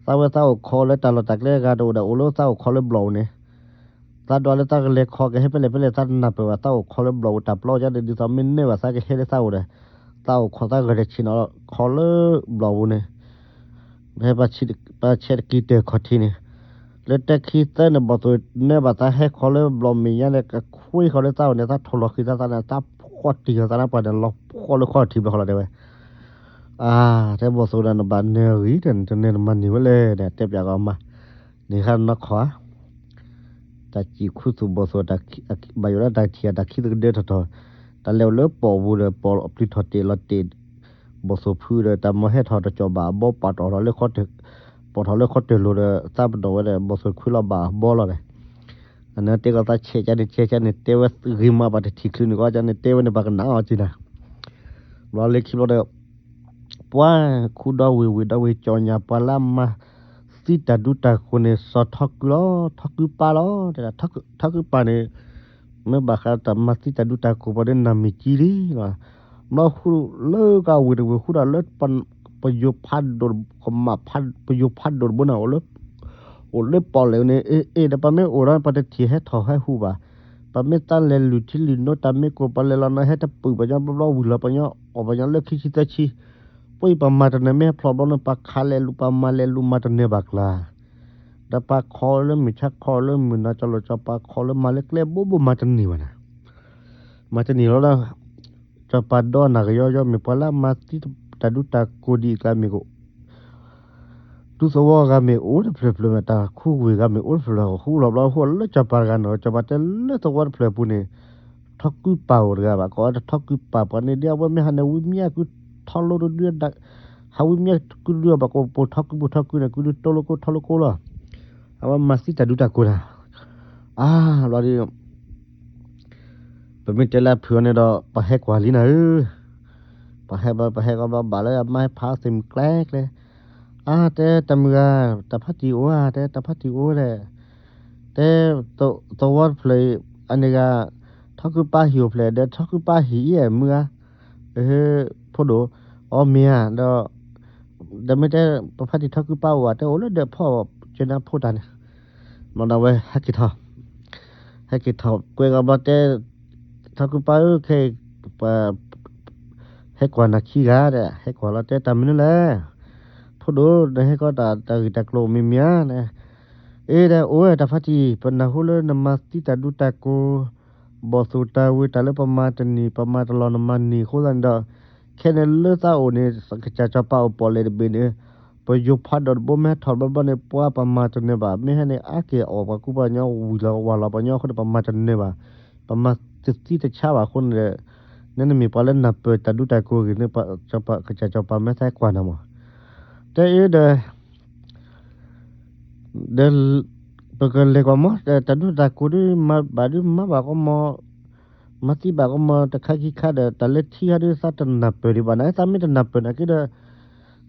သးဝဲသးအိၣ်ခိးလၢတၢ်လီၢ်တၢ်ကျဲအဂၤတအိၣ်ဒီး အိၣ်လၢသးအိၣ်ခိးလၢဘျီၣ်အိၣ်န့ၣ် သးဒွးလၢသးကလဲၤခီကဟဲဖဲလဲၣ်ဖဲလဲၣ် သးတနၢ်ပၢၢ်ဘၣ် သးအိၣ်ခိးလၢဘျီၣ်အိၣ်တၢ်ပျီကန့ၣ် ဒ်သိးမ့ၢ်နၢဘၣ်သးကဟဲလၢသးအိၣ်ဒီး သးအိၣ်ခိးသးဂဲၤဒီးဆ့ၣ်နီၤခိးလၢဘျီၣ်အိၣ်န့ၣ် ဖဲပှၤဆဲးတက့ၤတၢၢ်ခီၣ်ထံးန့ၣ် လၢတၢ်ခံသၢန့ၣ် ဘီၣ်သိၣ်နၢဘၣ်သးဟဲခီလၢဘျီၣ်မဲာ်ညါန့ၣ် ကခွ့ခီလၢသးအိၣ်န့ၣ် သးထိၣ်လီၤဃံၤသးသးန့ၣ် သးဖှီၣ်တံၢ်ဃီသးန့ၣ် ပှၤန့ၣ်လီၤဖှီၣ်လၢခီၣ်ထံးဘျီဃီလီၤတဲဝဲ အါ တဲဘီၣ်သိၣ်ဒီးနဘၣ်နၢၤအဂံၢ် တနၢၤနမၤန့ၢ်ဝဲလဲၣ်ဒီး တဲပၠးကီးမါ န့ၣ်ဃါနီၢ်ခီဧါ တၢ်စံၣ်ခူသူၣ်ဘီၣ်သိၣ် ဘၣ်ယိၣ်ဒၣ်တၢ်ထံၣ်အတၢ်ခံသကဒၢထီၣ်ထီၣ် တၢ်လဲၤအိၣ်လၢပီၣ်ပူၤဒီး ပီၣ်ပျုၢ်ထီၣ်တ့ၢ်လီၤတ့ၢ် ဘီၣ်သိၣ်ဖုဒီး တၢ်မၤဟဲထီၣ်တကၠီၣ်ဘၣ်အဘီ ပာ်ထီၣ်လၢ ပာ်ထီၣ်လၢခီတၢၢ်လိၤဒီး သးပဒိၣ်ဝဲဒီး ဘီၣ်သိၣ်ခွံလီၤဘၣ်အဘီလီၤဒီး အန့ၣ်တဲကီးသးဆဲးကန့ၣ် ဆဲးကန့ၣ် တဲဝဲဂ့ၤမး ပှၤတထံၣ်ချုးန့ၣ်ကီး ကန့ၣ်တဲဝဲန့ၣ် ပှၤကနၣ်အီၤက့နၤ ဘျီလၢခံဘျီဒီး ပှၤခူဒီဝ့ၢ်ဝ့ၢ်ဒီဝ့ၢ် ကၠီၣ်ညၣ်ပှၤလၢအမၤသံတၢ်ဒူတၢ်ကိးန့ၣ် စီၤထီကုလီၤ ထီကုပၢ်လီၤ တဲဒၣ် ထီကုပၢ်န့ၣ် မ့ၢ်ဘၣ်ဃးတၢ်မၤသံတၢ်ဒူတၢ်ကိးပှၤဒီးနၤမံၤကံလံလီၤ ဘျီဃုလၢကဝ့ၢ်တဝ့ၢ်ဃုဒီးလၢ ပယိၤဖးဒိၣ် ကမၣ်ဖး ပယိၤဖးဒိၣ်တဘိန့ၣ် အိၣ်လၢ အိၣ်လၢပီၣ်လဲၣ်န့ၣ် အ့ၣ်အ့ၣ်ဒီး ပမ့ၢ်အိၣ်ဒီး ပတထံၣ်ဟဲထီၣ်ဟဲဟူးဘၣ်. ပမ့ၢ်သးလဲၤလုၢ်ထံလုၢ်နိ တၢ်မ့ၢ်ကိၢ်ပလဲၤလီၤနီၤ ဟဲတပုၢ်ပှၤညီဘျီဘျီ ဝံၤလီၤပှၤညီ အီၣ်ပှၤညီလၢခံဆံသၢဆံ. ပှၤအံၤပမၤတနၢၤ မ့ၢ်ဟဲဖျိးဘျီန့ၣ် ပခးလဲၤလူၤ ပမၤလဲၤလူၤမၤတနၢၤဘၣ်ကျါ ဒီးပခီလၢမုၢ်ဆါ ခီလၢမုၢ်နၤ ကၠီလိာ်ကၠီပၤ ခီလၢမၤလၢကျဲဘိဘိ မၤတန့ၢ်ဘၣ်နၤ. မၤတန့ၢ်လီၤလၢ ကၠီပၤဒီနၤကယီယီ မ့ၢ်ပှၤလၢအမၤသံတၢ်ဒူတၢ်ကိးဒ်အံၤကျါမ့ၢ်ကအိၣ် ဒူသဝီဂၤမ့ၢ်အိၣ်တဖျၢၣ်ဖျၢၣ် မ့ၢ်တၢ်ခူဝ့ၢ်ဂၤမ့ၢ်အိၣ်တဖျၢၣ်ဖျၢၣ် ဃူလီၤဘျီ ဟိၣ်လၢကၠီပၤတဂၤန့ၣ် ကၠီပၤတဲလၢသဝီတဖျၢၣ်အပူၤန့ၣ် ထီကုပၢ်အိၣ်တဂၤဘၣ် ကိးဝဲဒၣ်ထီကုပၢ် ပှၤန့ၣ်ဒ် အဝဲမ့ၢ်ဟးန့ၣ် ဝံမ့ၢ်ကုထီလိတဒု ဟးဝံမ့ၢ်ကုဒု ဘၣ်ကိးပိာ်ထီကု ပိာ်ထီကုန့ၣ် ကုဒုတိလိကိ ထီလိကိလီၤ. အဝဲမၤသံတၢ်ဒူတၢ်ကိးတၢ် အါဘျီဒီး ပမ့ၢ်တဲလၢအဖုၣ်အီၤန့ၣ်ဒီး ပှၤဟဲကွၢ်လံနၤဧၢ. ပှၤဟဲဘၣ် ပှၤဟဲကီးဘျီ ဘၣ်လၢအမါဟဲဖးသ့ၣ်မုၢ်ကျဲကျဲ, အါ တဲတၢ်မုၢ်ဂၤ တၢ်ဖးတံၢ်အိၣ်ဧါ တဲတၢ်ဖးတံၢ်အိၣ်ဝဲဒၣ်, တဲ သဝီတဖျၢၣ်အံၤ အန့ၣ်ဂၤ ထီၣ်ကုပၢ်ဟံၣ်အိၣ်ဖျဲၣ် ဒီးထီၣ်ကုပၢ်ဟံၣ်အံၤမုၢ်ဂၤ ဖိဒိၣ်, အီမ့ၢ်ဧါ ဒီး ဒီးမ့ၢ်တဲ ပဖးတံၢ်ထီၣ်ကုပၢ်အိၣ်ဧါ တဲအိၣ်လၢဒီးဖီၣ်ကၠဲနါဖိတၢ်န့ၣ်, မ့ၢ်ဒီးဝဲဟဲက့ၤထီၣ် ဟဲက့ၤထီၣ်ကွဲကီးဘျီတဲ ထီၣ်ကုပၢ်ဧၢ ခဲအံၤ ပ ဟဲကွၢ်နၤခံဂၤဒီး ဟဲကွၢ်လီၤတဲတၢ်မနုၤလဲၣ်, ဖိဒိၣ် နဟဲကီးတၢ်ဂ့ၢ်တၢ်ကျိၤမ့ၢ်မ့ၢ်ဧါန့ၣ်, အ့ဒီးအိၣ်ဝဲတၢ်ဖးတံၢ် ပနၢ်ဟူလၢနမၤသံတၢ်ဒူတၢ်ကိး ဘီၣ်သိၣ်တၢ်ဝ့ၤတၢ်လၢပမၤတန့ၢ် ပမၤတလီၢ်နမၤန့ၢ်အဃိသတးန့ၣ်ဒီး ခဲန့ၣ်လၢသးအိၣ်န့ၣ် ကစၢ်စီၤပၤအိၣ်ပီၣ်လဲၣ်တဘ့ၣ်န့ၣ် ပယိၤဖးဒိၣ်တဘိမ့ၢ်ဟဲထီၣ်ဘျီဘျီန့ၣ် ပှၤပမၤတနၢၤဘၣ် မ့ၢ်ဟဲန့ၣ် အါက့ၤအီၣ်ပှၤကူပှၤကညီ ဝံၤလီၤဝါလီၤပှၤကညီအဃိန့ၣ် ပမၤတနၢၤဘၣ် ပမၤတသံတဆါဘၣ်အဃိန့ၣ်ဒီး နမ့ၢ်ပှၤလၢနၢ်ပၢၢ်တၢ်ဒူတၢ်ကိးဂ့ၤန့ၣ် ကစၢ်စီၤပၤမ့ၢ်သးကွၢ်နၤမး တဲအ့ဒီး ဒီး ပကလဲၤကွၢ်မး တၢ်ဒူတၢ်ကိးဒ်မၤဘၣ်ဒ်မၤဘၣ်ကီမး မၤသံဘၣ်ကီမး တခါခံခါဒီး တၢ်လၢထံဟီဒ် သးတနၢ်ပၢၢ်ဒံးဘၣ်နၤ သးမ့ၢ်တနၢ်ပၢၢ်နာ်က့ဒီး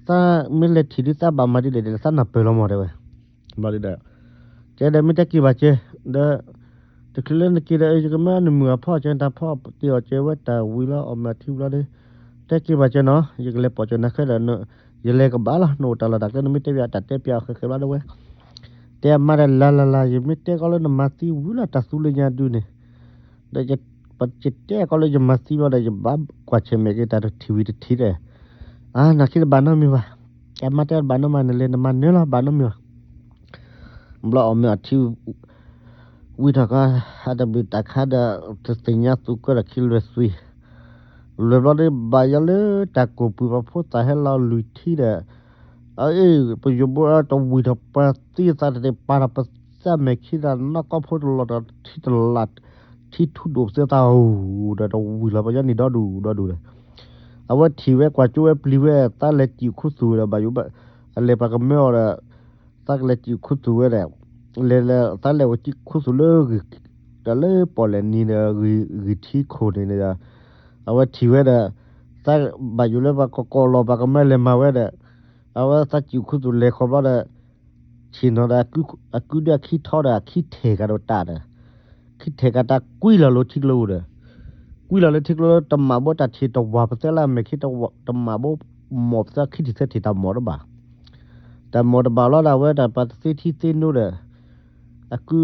သးမ့ၢ်လဲၤထံၣ်ဒ်သးဘၣ်မၤဒ်လဲၣ်ဒီး သးနၢ်ပၢၢ်လီၤမးတဲဝဲ ဘျီဒ်ဒီး ကဲဒီးမ့ၢ်တဲက့ၤဘၣ်ကဲ ဒီး တချုးလၢနက့ၤဒီး ယကမၢနမုာ်အဖီၣ်ကၢ တၢ်ဖီၣ်တ့ၢ်အီၤကၢဝဲတၢ်ဝံၤလီၤ အီၣ်မ့ၤအထံဝံၤလီၤဒီး တဲက့ၤဘၣ်ကၢနီၤ ယကလဲၤပိာ်ကၢနၤခဲဒီး ယလဲၤကဘၣ်လီၤ နအိၣ်တၢ်လီၢ်တၢ်ကျဲ နမ့ၢ်တဲပၠးတၢ်တဲပၠးအီၤဃဲးဃဲးဘျီဒီးဝဲ တဲအမါဒီး လၢ်လၢ်လၢ် ယမ့ၢ်တဲကီးလၢနမၤသံဝံၤလီၤ တၢ်သူလၢညါဒုန့ၣ် ဒီး ယတဲကီးလၢယမၤသံဘျီဒီး ယဘၣ်ကွၢ်ဆၢၣ်မဲာ်က့ၤတၢ်တထံၣ်ဝံၤတထံၣ်ဒီး အါ နၤခံတဘၣ်နီတမံၤဘၣ်, အမါတဲတဘၣ်နီတမံၤ နလဲၤနမၤနၢၤလီၤ ဘၣ်နီတမံၤဘၣ်. ဘျီအီၣ်မ့ၤအထံ ဝံၤထီၣ်ခါ ဟးတဘ့ၣ်တၢ်ခါဒီး တသ့ၣ်ညါသူကၢဒီးခံလွဲၢ်သွံၣ်, လွဲၢ်ဘျီဒီး ဘၣ်ယီၤလၢတၢ်ကိၢ်ပူၤ ပှၤဖိသၣ်ဟဲလီၤလွံၢ်ထံဒီး အအ့ၣ် ပယိၤဘိတဝံၤထီၣ် ပှၤသံသးတသ့ၣ်ပာ်ထီၣ်ပသးမဲာ်ခံသး နီၢ်ကီၢ်ဖိတလီၤတထံတလး ထံထူဒိၣ်ပသ့သးဧိၤဒီး တဝံၤလီၤပှၤညီနံၣ်ဒီဒူၣ်ဒီဒူၣ်ဒီး အဝဲထံၣ်ဝဲကွၢ်ကၠိဝဲပျံၤဝဲ သးလဲၤစံၣ်ခူသူၣ်ဝဲဒီး ဘၣ်ယိၤဘၣ် အလဲၤပှၤကမၢအီၤဒီး သးကလဲၤစံၣ်ခူသူၣ်ဝဲဒီး လဲၤလၢ သးလဲၤအိၣ်စံၣ်ခူသူၣ်လၢဂ့ၢ် ဒီးလၢပီၣ်လဲၣ်နံၤဒီး ဂ့ၢ်ထံခိၣ်န့ၣ်ဒီး အဝဲထံၣ်ဝဲဒီး သးဘၣ်ယိၤလၢပှၤကကိးလီၤ ပှၤကမၢလဲၤမၤဝဲဒီး အဝဲသးစံၣ်ခူသူၣ်လဲၤဃီၤဘျီဒီး ဆ့ၣ်နီၤဒီး အကုဒုအခံထီဒီး အခံထဲၣ်ကဒီးတၢ်ဒီး ခံထဲၣ်ကတၢ်ကွံလီၤလၢထံကျိပူၤဒီး ကွံလီၤလၢထံကျိ တမၣ်ဘိတၢ်ထံၣ်တဝၢ်ပသဲလၢအမဲာ်ခံ တမၣ်ဘိမီၣ်ပသဲခံထံၣ်သဲထံၣ်တၢ်မီၣ်တဘၣ် တၢ်မီၣ်တဘၣ်လီၤဒီး အဝဲတၢ်ပှၤတသ့ထံသ့နိဒီး အကု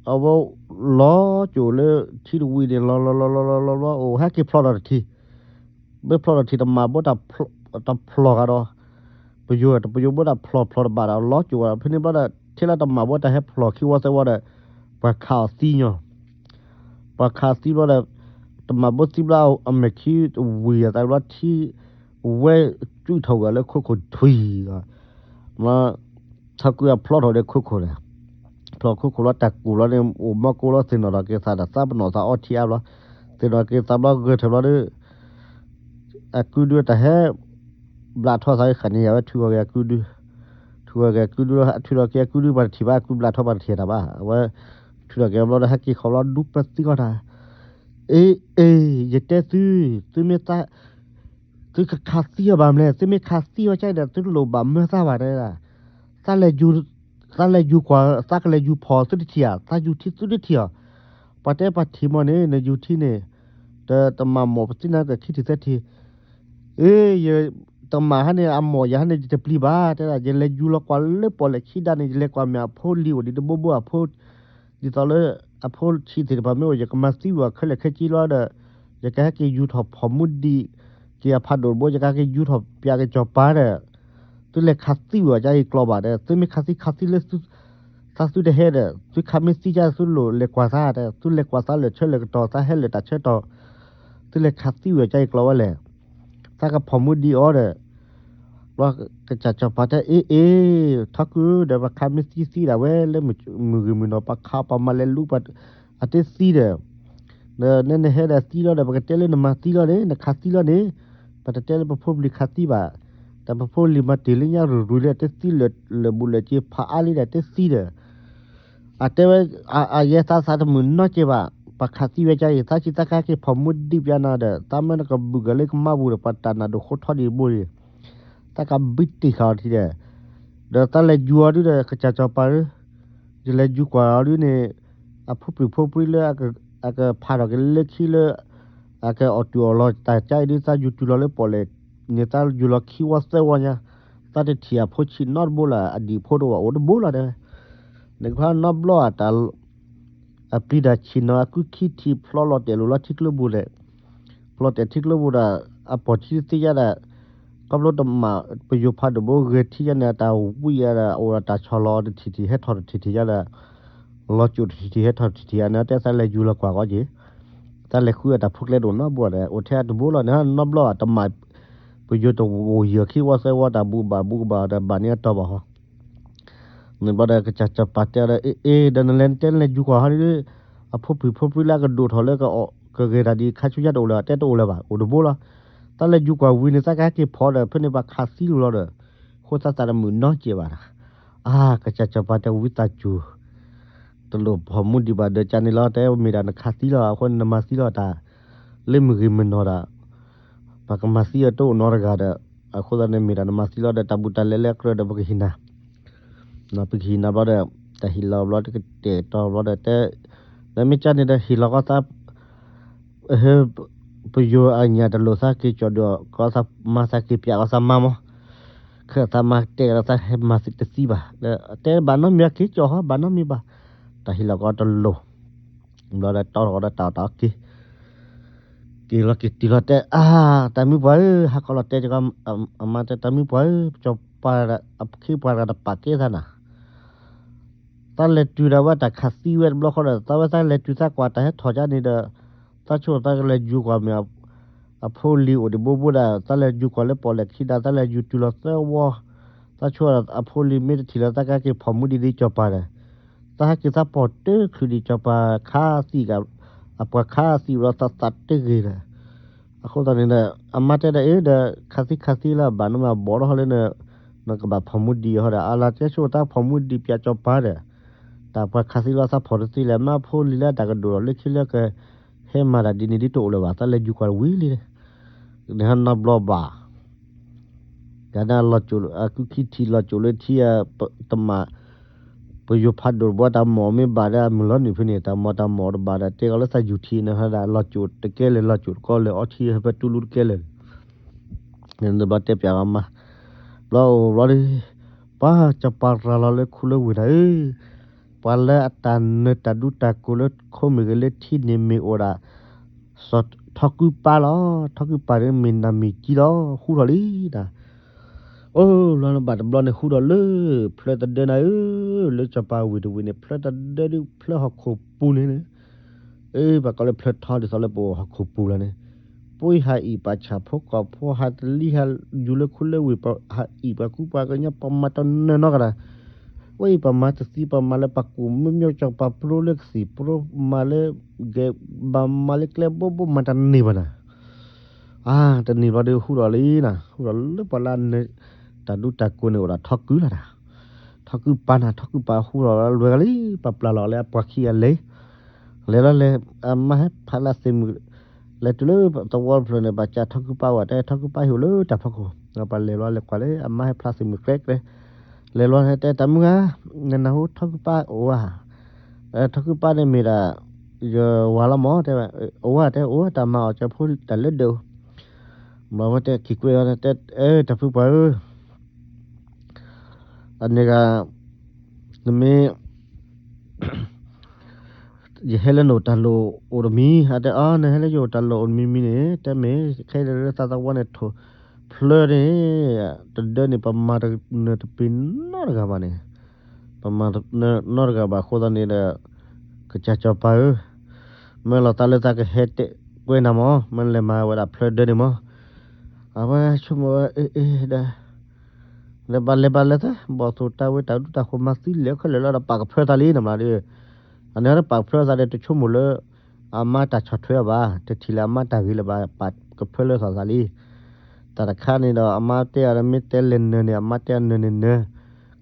အဝဲလီၤကၠိၣ်လၢထံတဝံၤန့ၣ် လီၤလီၤလီၤလီၤလီၤလီၤလီၤ အိၣ်ဟဲက့ၤဖျီထီၣ်တထံၣ် မ့ၢ်ဖျီထီၣ်တထံၣ် တမၣ်ဘိတၢ်ဖျီၣ်ကဒီး ပယိၤ ပယိၤဘိတၢ်ဖျီၣ်ဖျီၣ်တဘၣ်ဒီး လီၤကၠိၣ်ဝဲဖဲန့ၣ်ဘျီဒီး ထဲလၢတမၣ်ဘိတၢ်ဟဲဖျီၣ်ခံဝီသဲဝီဒီး ပှၤခးအီၤသံညီ ပှၤခးသံဘျီဒီး တမၣ်ဘိသံဘျီ အမဲာ်ခံဝဲတၢ်ဘျီထံ ဝဲကွံာ်ထီၣ်ဝဲလၢခိခိၣ်ထွံၣ်လီၤ ထီၣ်ကွံာ်အဖျီထီၣ်ဒီးခိခိၣ်ဒီး ဖျီခိခိၣ်လီၤတၢ်ကူၣ်လီၤန့ၣ် အိၣ်မီၢ်ကိလီၤသ့ၣ်နီၣ်ထီၣ်က့ၤသးဒီး သးပနီၣ်သးအီထံအါဘျီ သ့ၣ်နီၣ်က့ၤသးဘျီဂဲၤထၢၣ်ဘျီဒီး အကုဒုတၢ်ဟဲ ဘျးထီၣ်သးဃာ်န့ၣ် ယဝဲထုးဂီၤက့ၤအကုဒု ထုးဂီၤက့ၤအကုဒုလီၤ ထုးထီၣ်က့ၤအကုဒု ပှၤတထံၣ်ဘၣ် အကုဘျးထီၣ်ပှၤတထံၣ်တၢ်ဘၣ် အဝဲ ထုးထီၣ်က့ၤဘျီဒီး ဟဲက့ၤခီဘျီဒူပသံကီၢ်တၢ် အ့ အ့ ယတဲသု သုမ့ၢ် သုကခးသံအီၤဘၣ်မလဲၣ် သုမ့ၢ်ခးသံအီၤကါဒီး သုတလိၣ်ဘၣ်မၢသးဘၣ်တဲဒၣ် သးလဲၤယူၤကွၢ် သးကလဲၤယူၤဖီၣ်သုတထံၣ်ဧါ သးယူၤထံသုတထံၣ်ဧါ ပှၤတဲပှၤထံၣ်မီၢ်န့ၣ် နယူၤထံန့ၣ် တမၣ်မီၢ်ပသံနၤကခံထံၣ်သဲထံၣ် အ့ ယ တမၣ်ဟါန့ၣ် အမီၢ်ယၤဟါန့ၣ် ယတပျံၤဘၣ် တဲဒၣ် ယလဲၤယူၤလီၤကွၢ်လၢပီၣ်လဲၣ်ခံဒါန့ၣ် ယလဲၤကွၢ်မ့ၢ်အဖိလံၤအိၣ်ဒံးတဘိဘိအဖိ ဒ်သိးလၢ အဖိဆံးသ့ၣ်တဖၣ်မ့ၢ်အိၣ် ယကမၤသံဝဲခဲလၢာ်ခဲဆ့လီၤဒီး ယကဟဲက့ၤယူၤထီၣ်ဖီၣ်မူဒံး က့ၤအဖးဒိၣ်တဘိ ယကဟဲက့ၤယူၤထီၣ်ပၠးက့ၤစီၤပၤဒီး သုလဲၤခးသံဝဲအီၤကါအံၤကျီဘၣ်ဒီး သုမ့ၢ်ခးသံခးသံလၢ သးသုတဟဲဒီး သုခးမ့ၢ်သံကါ သုလိၣ်လဲၤကွၢ်သးဒီး သုလဲၤကွၢ်သးလၢာ်ဆၢလၢာ်ကတီၤ သးဟဲလၢာ်တၢ်ဆၢကတီၢ် သုလဲၤခးသံဝဲအီၤကါအံၤကျီဝဲလဲၣ် သးကဖီၣ်မူဒံးအီၤဒီး ဘျီကစၢ်စီၤပၤတဲ အ့ အ့ ထီၣ်ကုဒီး ပှၤခးမ့ၢ်သံသံဒၣ်ဝဲလၢမုၢ်ဂ့ၤမုၢ်နီၤ ပှၤခးပှၤမၤလဲၤလူပှၤအတ့သံဒီး ဒီးနနဟဲဒီးသံလီၤဒီး ပကတဲလၢနမၤသံလီၤန့ၣ် နခးသံလီၤန့ၣ် ပတတဲလၢပဖိပလံၤခးသံဘၣ် ဒီးပဖိပလံၤမၤတ့ၢ်လၢညါရူၤရူၤလၢတသံလၢာ်လၢာ်ဘူးလၢာ်က့ၤဖးအါလံဒီးတသံဒီး အတဲဝဲ အယဲသးသးတမုာ်နီတစဲးဘၣ် ပှၤခးသံဝဲကါအံၤ သးဆံးသးကါက့ၤဖီၣ်မူဒံးပၠးနၤဒီး သးမၢနကဘုၣ်ကၤလၢကမါပူၤဒီး ပှၤတၢ်နၢ်ဒိၣ်ဃိထီဒံးတဘိန့ၣ် သးကဘံတ့ၢ်ဃာ်အီၤထံဒီး ဒီးသးလဲၤယူၤအီၤဒုဒီး ကစၢ်စီၤပၤဧၢ ယလဲၤယူၤကွၢ်အီၤဒုန့ၣ် အဖိပှံၤဖိပြံလၢ အကဖးထီၣ်က့ၤလၢခံလၢ အကအီၣ်တူၢ်အီၣ်လီၤတၢ်ကါအံၤဒု သးယူၤတုၤလီၤလၢပီၣ်လဲၣ်န့ၣ် သးယူၤလီၤခံဝီသၢဝီညါ သးတထံၣ်အဖိဆံးနီတဘိလၢၤ အဒံၣ်ဖိတအိၣ်တဘိလီၤတဲဝဲ နကဖးနီတဘျီ အပျံၤတၢ်ဆ့ၣ်နီၤ အကုခံထံၣ်ဖျီလီၤတဲာ်လိာ်လီၤထံကျိပူၤလဲၣ် ဖျီတဲာ်ထံကျိပူၤဒီး အပီၢ်ထံသ့ယါဒီး ခီဖျိတမၣ် ပယိၤဖးဒိၣ်ဘိဂဲၤထံယါန့ၣ် အတၢ်ဝံယါဒီး အိၣ်ဒီးတၢ်ဆီၣ်လီၤတထံၣ်ထံၣ် ဟဲထီၣ်တထံၣ်ထံၣ်ယါဒီး လီၤစိၤတထံၣ်ထံၣ် ဟဲထီၣ်တထံၣ်ထံၣ်ယါန့ၣ် တဲသးလဲၤယူၤလီၤကွၢ်ကီက့ၤ သးလဲၤဃုအတၢ်ဖိကျဲဒိၣ်နီတဘိဒီး အိၣ်ထဲအတဘိလီၤန့ၣ် နီတဘျီဘၣ် တမၣ် ပယိၤတအိၣ်ယံၤခံဝီသၢဝီ တၢ်ဘူးဘၣ်ဘူးကဘၣ်ဒီး ဘၣ်န့ၢ်အတီၢ်ဘၣ်ဟီ န့ၣ်ဘျီဒီး ကစၢ်စီၤပၤတဲဒီး အ့ အ့ ဒီးနလဲၤတဲနလဲၤယူၤကွၢ်ဟီဒု အဖိပှံၤဖိပြံလၢအကဒိၣ်ထီၣ်လၢ ကဂဲၤတၢ်ဒ်ခါဆူညါတအိၣ်လၢၤ တဲတအိၣ်လၢၤဘၣ် အိၣ်တဘိလီၤ တၢ်လဲၤယူၤကွၢ်ဝံၤန့ၣ် သးကဟဲက့ၤဖီၣ်ဒီး ဖဲန့ၣ်ပှၤခးသံလိာ်လီၤဒီး အဃိသးသးတမုာ်နီကဲးဘၣ်ဒီး အါ ကစၢ်စီၤပၤတဲဝံသးစူၤ တလိၣ်ဖီၣ်မူဒံးဘၣ်ဒီး ကန့ၣ်လီၤ တဲမ့ၢ်ဒၣ်နခးသံလီၤ အဃိနမၤသံလီၤတၢ် လၢမုၢ်ဂ့ၤမုၢ်နီၢ်ဒီး ပှၤကမၤသံအတအိၣ်နီတဂၤဒီး အဃိသတးန့ၣ်မ့ၢ်ဒၣ်နမၤသံလီၤဒီး တၢ်ဘူးတၢ်လဲလၢအကြၢးဒီး ပကဟ့ၣ်နၤ ပကဟ့ၣ်နၤဘျီဒီး တၢ်ဟ့ၣ်လီၤဘျီဒီး ကတဲာ်တီဘျီဒီး တဲ နမ့ၢ်ကန့ၣ်ဒီး ဟ့ၣ်လီၤကီသး ပယိၤအညၣ်တလိၣ်သးက့ၤကၠီၣ်ဒုးအီၤ ကီသးမါသးက့ၤပၠးကီသးမါမး, ခဲသးမါတဲကဒီးသးဟဲမၤတသံဘၣ်, တဲဘၣ်နီတမံၤ က့ၤကၠီၣ်ဟီ ဘၣ်နီတမံၤဘၣ်, တၢ်ဟ့ၣ်လီၤကီတလိၣ်, ဘျီဒီးတီထီၣ်ဒီးတၢ်အီၣ်တၢ်အီက့ၤ က့ၤလီၤက့ၤတုၤလီၤတဲ အါ, တၢ်မုၢ်ပှၢ်ဧၢ, ဟးခီလီၤတဲ, အမါတဲ တၢ်မုၢ်ပှၢ်ဧၢ, ကၠီၣ်ပၤ အခ့ပှၤတဂၤတပာ်ကဲသးနၤ, သးလဲၤတုၤဒၣ်ဝဲတၢ်ခးသံဝဲတဘျီဃီဒီး သးဝဲသးလဲၤတုၤသးကွၢ်တၢ်ဟဲထီၣ်ကန့ၣ်ဒီး သးဆိသးကလဲၤယူၤကွၢ်မ့ၢ် အဖိလံၤအိၣ်ဒံးဘိဘိဒၣ် သးလဲၤယူၤကွၢ်လၢပီၣ်လဲၣ်ခံဒၣ် သးလဲၤယူၤတုၤလီၤသၢဝီ, သးဆိအဖိလံၤမ့ၢ်တထံၣ်လီၤ သးကဟဲက့ၤဖီၣ်မူဒံးဒ်ကၠီၣ်ပၤဒီး သးဟဲက့ၤသးပီၣ်တချုးဒံးကၠီၣ်ပၤခးသံ, အပှၤခးသံဝဲဒီးသးသးတဂ့ၤဒီး, အဃိသတးန့ၣ်ဒီး အမါတဲဒီး အ့ဒီး ခးသံခးသံလၢဘၣ်နမ့ၢ်ဘီၣ်ထီၣ်ဟီလၢ နကဘၣ်ဖီၣ်မူဒံးဟီဒီး အလၤကဲဆိသးဖီၣ်မူဒံးပၠးကၠီၣ်ပၤဒီး, တၢ်ပှၤခးသံလီၤသးဖီၣ်တသ့လဲၣ် မ့ၢ်ဖိလံၤလၢတၢ်ကဒိၣ်ထီၣ်လၢခံလၢက ဟဲမၤတၢ်ဒ်န့ၣ်ဒ်တအိၣ်လၢၤဘၣ် သးလဲၤယူၤကွၢ်တဝံၤလံ, နဟဲနီတဘျီဘၣ် ကန့ၣ်လီၤစိၤ အကုခံထံၣ်လီၤစိၤလၢထံအတမး, ပယိၤဖးဒိၣ်တဘီတၢ်မီၢ်မ့ၢ်ဘၣ်ဒီးအမုၢ်လီၤနုာ်ဖဲန့ၣ် တၢ်မီၢ်တၢ်မီၢ်တဘၣ်ဒီး တဲကီးလၢသးယူၤထံနဟဲဒၣ်လီၤစိၤတကဲလၢၤ လီၤစိၤတကီလၢအီထံဟဲဖဲတူၢ်လူတကဲလၢၤ, နဘျီတဲပၠးအမါ, ဘျီအိၣ်ဘျီဒီး, ပှၤကၠီၣ်ပၤရၤလီၤလၢခူလၢဝ့ၢ်နၤဧၢ, ပှၤလၢအတၢ်နၢၤတၢ်ဒူတၢ်ကိၢ်လၢခိမ့ၢ်ဂ့ၤလၢထံန့ၣ်မ့ၢ်အိၣ်ဒၣ် စီၤထီကုပၢ်လီၤ, ထီကုပၢ်န့ၣ်မ့ၢ်နၢ်မ့ၢ်ကံလီၤ ဟူထီၣ်လံနၤ, အိၣ်ဘျီနဘၣ်တဘျီန့ၣ် ဟူထီၣ်လၢ ဖျၢတဒၢနၤဧၢ, လၢကၠီၣ်ပၤဝ့ၢ်တဝ့ၢ်န့ၣ် ဖျၢတဒၢဒုးဖျၢဟီၣ်ခိၣ်ပူၤန့ၣ်, အ့ ပှၤကိးလၢဖျၢထီဒ်သိးလၢပအိၣ်ဟီၣ်ခိၣ်ပူၤလီၤန့ၣ်, ပှၤဟးအံၣ်ပှၤဆၣ်ဖိကီၢ်ဖိ ဟးတလံၤဟးယူၤလၢခူလၢဝ့ၢ် ဟးအံၣ်ပှၤကူပှၤကညီ ပှၤမၤတနီၤနီၤကဒီး ဝဲအံၤပှၤမၤတသံ ပှၤမၤလၢပှၤကူၣ်မ့ၢ်မ့ၢ်ကၠီၣ်ပၤပျိလၢကသံၣ် ပျိမၤလၢ ဂဲၤဘၣ်မၤလၢကျဲဘိဘိမၤတန့ၢ်ဘၣ်နၤ, အါ တန့ၢ်ဘျီဒီးဟူထီၣ်လံနၤ ဟူထီၣ်လၢပှၤလၢအနၢၤ တၢ်ဒူတၢ်ကိၢ်န့ၣ် အိၣ်ဒီးထီကုလီၤနၤ, ထီကုပၢ်နၤ ထီကုပၢ်ဟူထီၣ်လွဲၤဂၤလံ ပှၤပျၢ်လီၤလၢအပှၤခံဂၤလဲၤ လဲၤလီၤလဲၤ အမါဟဲဖးလၢသ့ၣ်မုၣ် လဲၤတုၤလၢသဝီတဖျၢၣ်န့ၣ် ဘၣ်စးထီကုပၢ်ဝဲတဲ ထီကုပၢ်ဟ့ၣ်အိၣ်လၢတၢ်ဖီခိၣ် ပှၤလဲၤလီၤလဲၤကွၢ်လၢ အမါဟဲဖးသ့ၣ်မုၣ်ကျဲကျဲ လဲၤလီၤတဲ တၢ်မုၢ်ဂၤ နနၢ်ဟူထီကုပၢ်အိၣ်ဧါ, ထီကုပၢ်န့ၣ်မ့ၢ်ဒၣ် ယဝၤလီၤမး တဲ အိၣ်ဧါ တဲ အိၣ်ဝဲတၢ်မၤအီၣ်ကၢဖိတၢ်လၢဒၢး ဘျီဝဲတဲခံကွဲအီၤတဲ တၢ်ဖုပှၢ်ဧၢ အန့ၣ်ဂၤ နမ့ၢ် ယဟဲလၢနအိၣ်တၢ်လိၣ်အိၣ်တမံၤ အတဲအီၤ နဟဲလၢယအိၣ်တၢ်လိၣ်အိၣ်တမံၤမံၤန့ၣ် တဲမ့ၢ် ခဲအံၤလၢသးသဝီန့ၣ်ထိၣ် ဖျၢန့ၣ် တဒၢန့ၣ် ပမၤတနၢၤတပ့ၤနီတဂၤဘၣ်န့ၣ် ပမၤတနၢၤနီတဂၤဘၣ်အဃိသတးန့ၣ်ဒီး ကစၢ်ကၠီၤပၤဧၢ မၢလီၤသးလၢသးကဟဲတဲကွဲနၤမး မၢလဲၤမၤဝဲဒၣ်ဖျၢဒၢန့ၣ်မး အဝဲဆိကမိၣ်ဝဲ အ့ အ့ ဒီး လဲၤဘၣ်လဲၤဘၣ်လဲၤသး ဘီၣ်သိၣ်တၢ်ဝဲတၢ်ဒူတၢ်ဃိၤမၤသံလဲၤခဲလၢာ်လီၤဒီးပာ်ကဖၢသးလံ နမၤဒီး အန့ၣ်ဒီးပာ်ကဖၢသးဒီးတဆိကမိၣ်လၢ အမါတၢ်ဆီၣ်ထွဲအီၤဘၣ် တထံၣ်လၢအမါတၢ်ဂ့ၤလၢၤဘၣ် ပာ်ကဖၢလၢသးသးလံ တၢ်တခါန့ၣ်ဒီး အမါတဲအီၤမ့ၢ်တဲလဲၤနၢၤန့ၣ် အမါတဲအီၤနၢၤန့ၣ်နၢၤ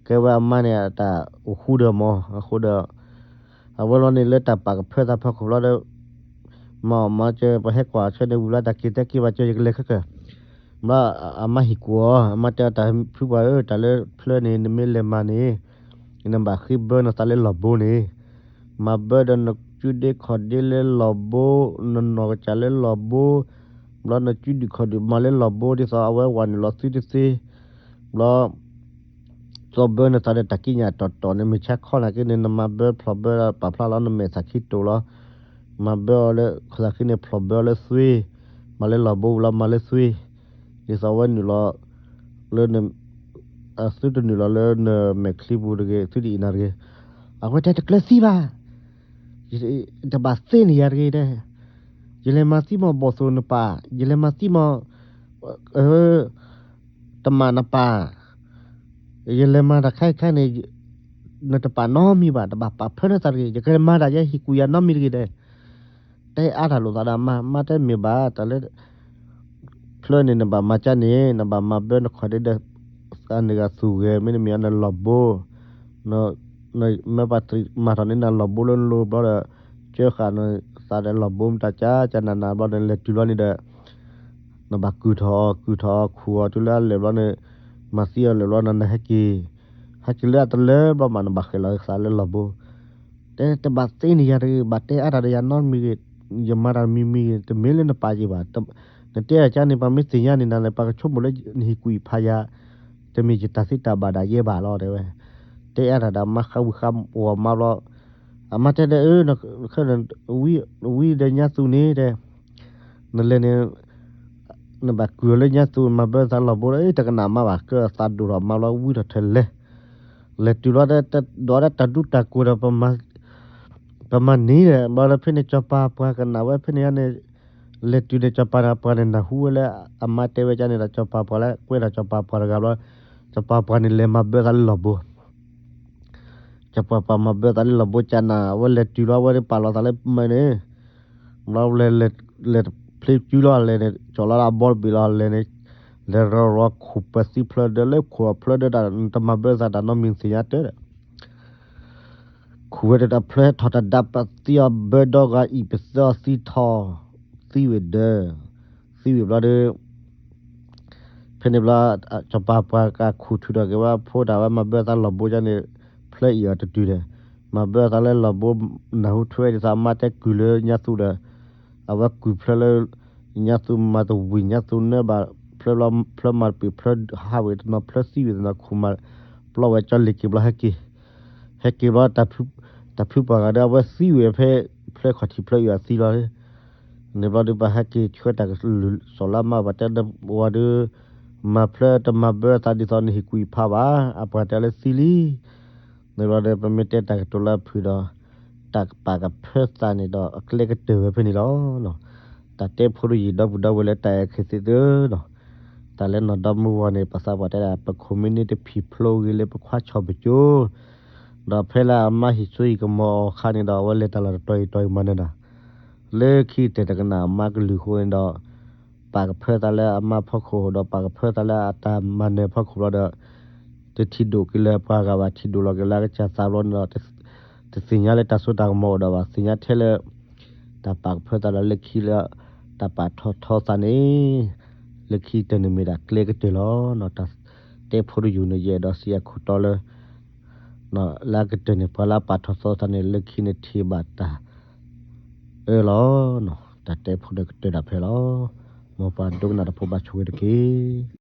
ကဲဝဲအမါန့ၣ် တၢ်အိၣ်ဃူဒီးမး အဃိဒီး အဝဲလီၤန့ၣ်လၢတၢ်ပာ်ကဖၢသးဖီခိၣ်လီၤဒီး မၤအီၣ်မၤကၢ ပှၤဟဲကွၢ်ဆၢန့ၣ်ဝံၤလီၤ တၢ်က့ၤတဲက့ၤဘၣ်ကၢ ယကလဲၤခဲကၢၢ် ဘျီအမါဟ့ၣ်ကူၣ်အီၤ အမါတဲအီၤတၢ်ဖုပှၢ်ဧၢ တၢ်လၢဖျၢန့ၣ် နမ့ၢ်လဲၤမၤန့ၣ် နဘၣ်ဃ့ဘၢနသးလၢလီၢ်ဘိန့ၣ် မၤဘၢဒီးနကုဒ့ခီၣ်ဒ့လၢလီၢ်ဘိ နနီၢ်ကစၢ်လၢလီၢ်ဘိ ဘျီနကုဒုၣ်ခီၣ်ဒုၣ်မၤလၢလီၢ်ဘိ ဒ်သိးအဝဲဝၤနုာ်လီၤသုတသ့ ဘျီ သီဘၢနသးဒီးတၢ်ကံးညာ်တီၤတီၤန့ၣ် မ့ၢ်ဆါခီနာ်က့န့ၣ် နမၤဘၢဖျိးဘၢဒီးပာ်ဖျါလီၤ နမဲာ်သးခံတိာ်လီၤ မၤဘၢအီၤလၢ ခီသးခံန့ၣ် ဖျိးဘၢအီၤလၢသွ့ မၤလၢလီၢ်ဘိဝံၤလီၤ မၤလၢသွ့ ဒ်သိးအဝဲနုာ်လီၤ လၢ သုတနုာ်လီၤလၢနမဲာ်ချံပူၤတဂ့ၤ သုတအံးနၤတဂ့ၤ အဝဲတဲတကျၢၤသံဘၣ် တဘၣ်သ့န့ၢ်ယၤတဂ့ၤတဲ ယလဲၤမၤသံမီၢ်ဘီၣ်သိၣ်နပၢ် ယလဲၤမၤသံမီၢ် တမၣ်နပၢ် ယလဲၤမၤတၢ်ခဲအံၤခဲအံၤန့ၣ် နတပာ်နီတမံၤဘၣ် တဘၣ်ပာ်ဖၢနသးတဂ့ၤ ယကမၤတၢ်ယဲဟ့ၣ်ကူၣ်ယၤနီတမံၤတဂ့ၤဒီး တဲအါတၢ်လိာ်သးဒီးအမါ မါတဲမ့ၢ်ဘၣ် တၢ်လၢ ဖျၢန့ၣ် နဘၣ်မၤကၢန့ၣ် နဘၣ်မၤဘၢနခီၣ်ဒ့ဒီး အန့ၣ်ဂၤသူၣ်ဂဲၤ မ့တမ့ၢ်နလီၢ်ဘိ မ့ၢ်ပှၤတမၤထီၣ်န့ၢ်နလီၢ်ဘိလၢနလိၤဘျီဒီး ကၢဃာ်နသးဒီးလီၢ်ဘိမတၤကၢကၢနၤနၤဘျီဒီး လဲၤတုၤဘျီန့ၣ်ဒီး နဘၣ်ကုၢ်ထီၣ်အီၤ ကုၢ်ထီၣ်အီၤခူၣ်အီၤတုၤလၢအလၢာ်ဘျီန့ၣ် မၤသံအီၤလၢာ်ဘျီန့ၣ် နဟဲက့ၤ ဟဲက့ၤလၢအတလၢဘျီမး နဘၣ်ဃဲၤလီၤသးလၢလီၢ်ဘိ တဲတဘၣ်သ့န့ၢ်ယၤတဂ့ၤ, ဘၣ်တဲအါတၢ်ဒီးယၤနီတမံၤဂ့ၤ, ယမၤတၢ်တမံၤမံၤဂ့ၤ, တမ့ၢ်လၢနပာ်က့ၤဘၣ်. နတဲတၢ်ကါန့ၣ် ပှၤမ့ၢ်သ့ၣ်ညါန့ၣ် နၤလၢပှၤကဆိကမိၣ်လၢနဟ့ၣ်ကူၣ်အံၤဖးယၤ, တမ့ၢ်ယတၢ်သ့တၢ်ဘၣ်ဒၣ်ယဲဘၣ်လီၤ တဲဝဲ. တဲအါတၢ်ဒီးအမါဃါဝံၤဃါဝီၤမါဘျီ, အမါတဲဒီး အၢ နဝံဒီးညါသူန့ၣ် တဲ နလဲၤန့ၣ် နဘၣ်ကွံာ်အီၤလၢညါသူ မၤဘၢသးလီၢ်ဘိဒီး တကနၣ်မါဘၣ် ကသးဒိၣ်ထီၣ်မါဘျီ ဝံထီၣ်ထဲလဲၤ, လဲၤတုၤလီၤ ဒီးတၢ်ဒူတၢ်ကိၢ်ဒီး ပမၤန့ၢ်ဒီး ဘျီဒီးဖဲန့ၣ် စီၤပၤပှၤကနၣ်ဝဲဖဲန့ၣ်န့ၣ်, လဲၤတုၤန့ၣ် စီၤပၤပှၤန့ၣ် နၢ်ဟူဝဲလၢအမါတဲဝဲကါန့ၣ်ဒီး စီၤပၤပှၤလၢကွဲဒီးစီၤပၤပှၤတဂၤဘျီ, စီၤပၤပှၤန့ၣ် လဲၤမၤဘၢသးလၢလီၢ်ဘိ စီၤပၤပှၤမၤဘၢသးလၢလီၢ်ဘိကနၣ် အဝဲလဲၤတုၤလီၤ အဝဲဒၣ်ပာ်လီၤသးလၢမၢန့ၣ်, ဘျီလဲၤ လဲၤတဖျ့ကုလီၤလဲၤန့ၣ် ကၠီၣ်လီၤလၢအဘီတဘ့ၣ်လီၤလဲၤန့ၣ်, လဲၤရီရီခူၣ်ပသံဖျၢၣ်ဒၢလၢခူၣ်အဖျၢၣ်ဒၢတၢ် နတမၤဘၢသးတၢ်နီတမံၤသ့ၣ်ညါတၢ်ဒီး ခူၣ်ဝဲတၢ်ဖျၢၣ်ဟဲထီၣ်တၢ်ဒါပသံအီၤဘၢဒီဂၤအံၤ ပသၢအီၤသံထီၣ်, သံဝံၤဒၢ, သံဝံၤဘျီဒီး ဖဲန့ၣ်ဘျီ စီၤပၤပှၤကခူၣ်ထုးထီၣ်က့ၤဝဲဖိတၢ်ဝဲမၤဘၢသးလီၢ်ဘိကါန့ၣ်, ဖျၢၣ်အံၤအီၤတတုၤဒီး, မၤဘၢသးလၢလီၢ်ဘိ နၢ်ဟူထွဲဒ်သိးအမါတဲကုၢ်လၢညါသူဒီး, အဝဲကုၢ်ဖျၢၣ်လၢ ညါသူမၤတဝံၤ ညါသူနၢဘၣ်ဖျၢၣ်ဘျီ ဖျၢၣ်မၤတပ့ၤ ဖျၢၣ်ဟးဝံၤတနီၤ ဖျၢၣ်သံဝံၤတနီၤ ခူၣ်မၤပျီဝဲကၠီလ့ၤက့ၤဘျီဟဲက့ၤ, ဟဲက့ၤဘျီ တၢ်ဖုပှၤဂၤဒီး အဝဲသံဝံၤဖဲ ဖျၢၣ်ခီၣ်ထံးဖျၢၣ်အံၤအသံလီၤ. န့ၣ်ဘျီဒီး ပှၤဟဲက့ၤဆှၢတၢ်ကလုၢ်စီၤလါမး ပှၤတဲဒီးဝၤဒီး မၤဖျၢၣ်တမၤဘၢသးဒ်သိးနဟ့ၣ်ကူၣ်အံၤဖးဘၣ်, အပှၤတဲလၢသံလံ. န့ၣ်ဘျီဒီး ပမ့ၢ်တဲတၢ်ကတိၤလၢအဖုၣ်ဒီး တၢ်ပာ်ကဖၢသးန့ၣ်ဒီး အကျဲကတၢၢ်ဝဲဖဲန့ၣ်လီၤ. တၢ်တဲဖိတယံာ်ဒီပုၢ်ဒီဝဲၢ်လၢတၢ်အဲၣ်ခဲသ့ၣ်ဧၢ, တၢ်လၢနီၢ်ဒီမုၢ်ဝီၤန့ၣ် ပသးပှၢ်တဲဒၣ် ပခိၣ်မ့ၢ်န့ၢ်တဖံးဖျိဂ့ၤလၢပခွါဆီၣ်ပကၠိ, ဒီးဖဲလၢအမါဟံၣ်စိဟံၣ်ကမီၤအီၤအခါန့ၣ်ဒီး အဝဲလဲၤတၢ်လီၢ်တတီၤအံၤတီၤအံၤမၤနၢၤတၢ်, လၢခံကတၢၢ်တကနၣ်အမါကလုၢ်အဃိန့ၣ်ဒီး ပာ်ကဖၢသးလၢအမါဖီခိၣ် ဒီးပာ်ကဖၢသးလၢအတၢ်မၤနၢၤဖီခိၣ်ဘျီဒီး တထံၣ်ဒိၣ်က့ၤလၢပှၤဂၤဘၣ် ထံၣ်ဒိၣ်လီၤက့ၤလၢအကစၢ်သးဘျီန့ၣ်ဒီး တသ့ၣ်ညါလၢတၢ်စိတၢ်ကမီၤအိၣ်ဒီးဘၣ် သ့ၣ်ညါထဲလၢ တၢ်ပာ်ကဖၢသးဒီးလၢခံလၢ တၢ်ပာ်ထီၣ်ထီသးန့ၣ် လၢခံကတၢၢ်န့ၣ်မ့ၢ်ဒၣ်ကျဲကတၢၢ်လီၤ. တၢ်တဲဖိတယုၢ်န့ၣ် ယအဲၣ်ဒိးစံးအခိၣ်တီလၢ လၢအကတၢၢ်န့ၣ် ပှၤလၢအပာ်ထီၣ်ထီသးန့ၣ် လၢခံန့ၣ်ထံၣ်ဘၣ်တၢ်အၢလီၤ. တၢ်တဲဖိဒီးကတၢၢ်ဒၣ်ဖဲလီၤ. မ်ပှၤဒိကနၣ်တၢ်ဖိဘၣ်ဆိၣ်ဂ့ၤတက့ၢ်.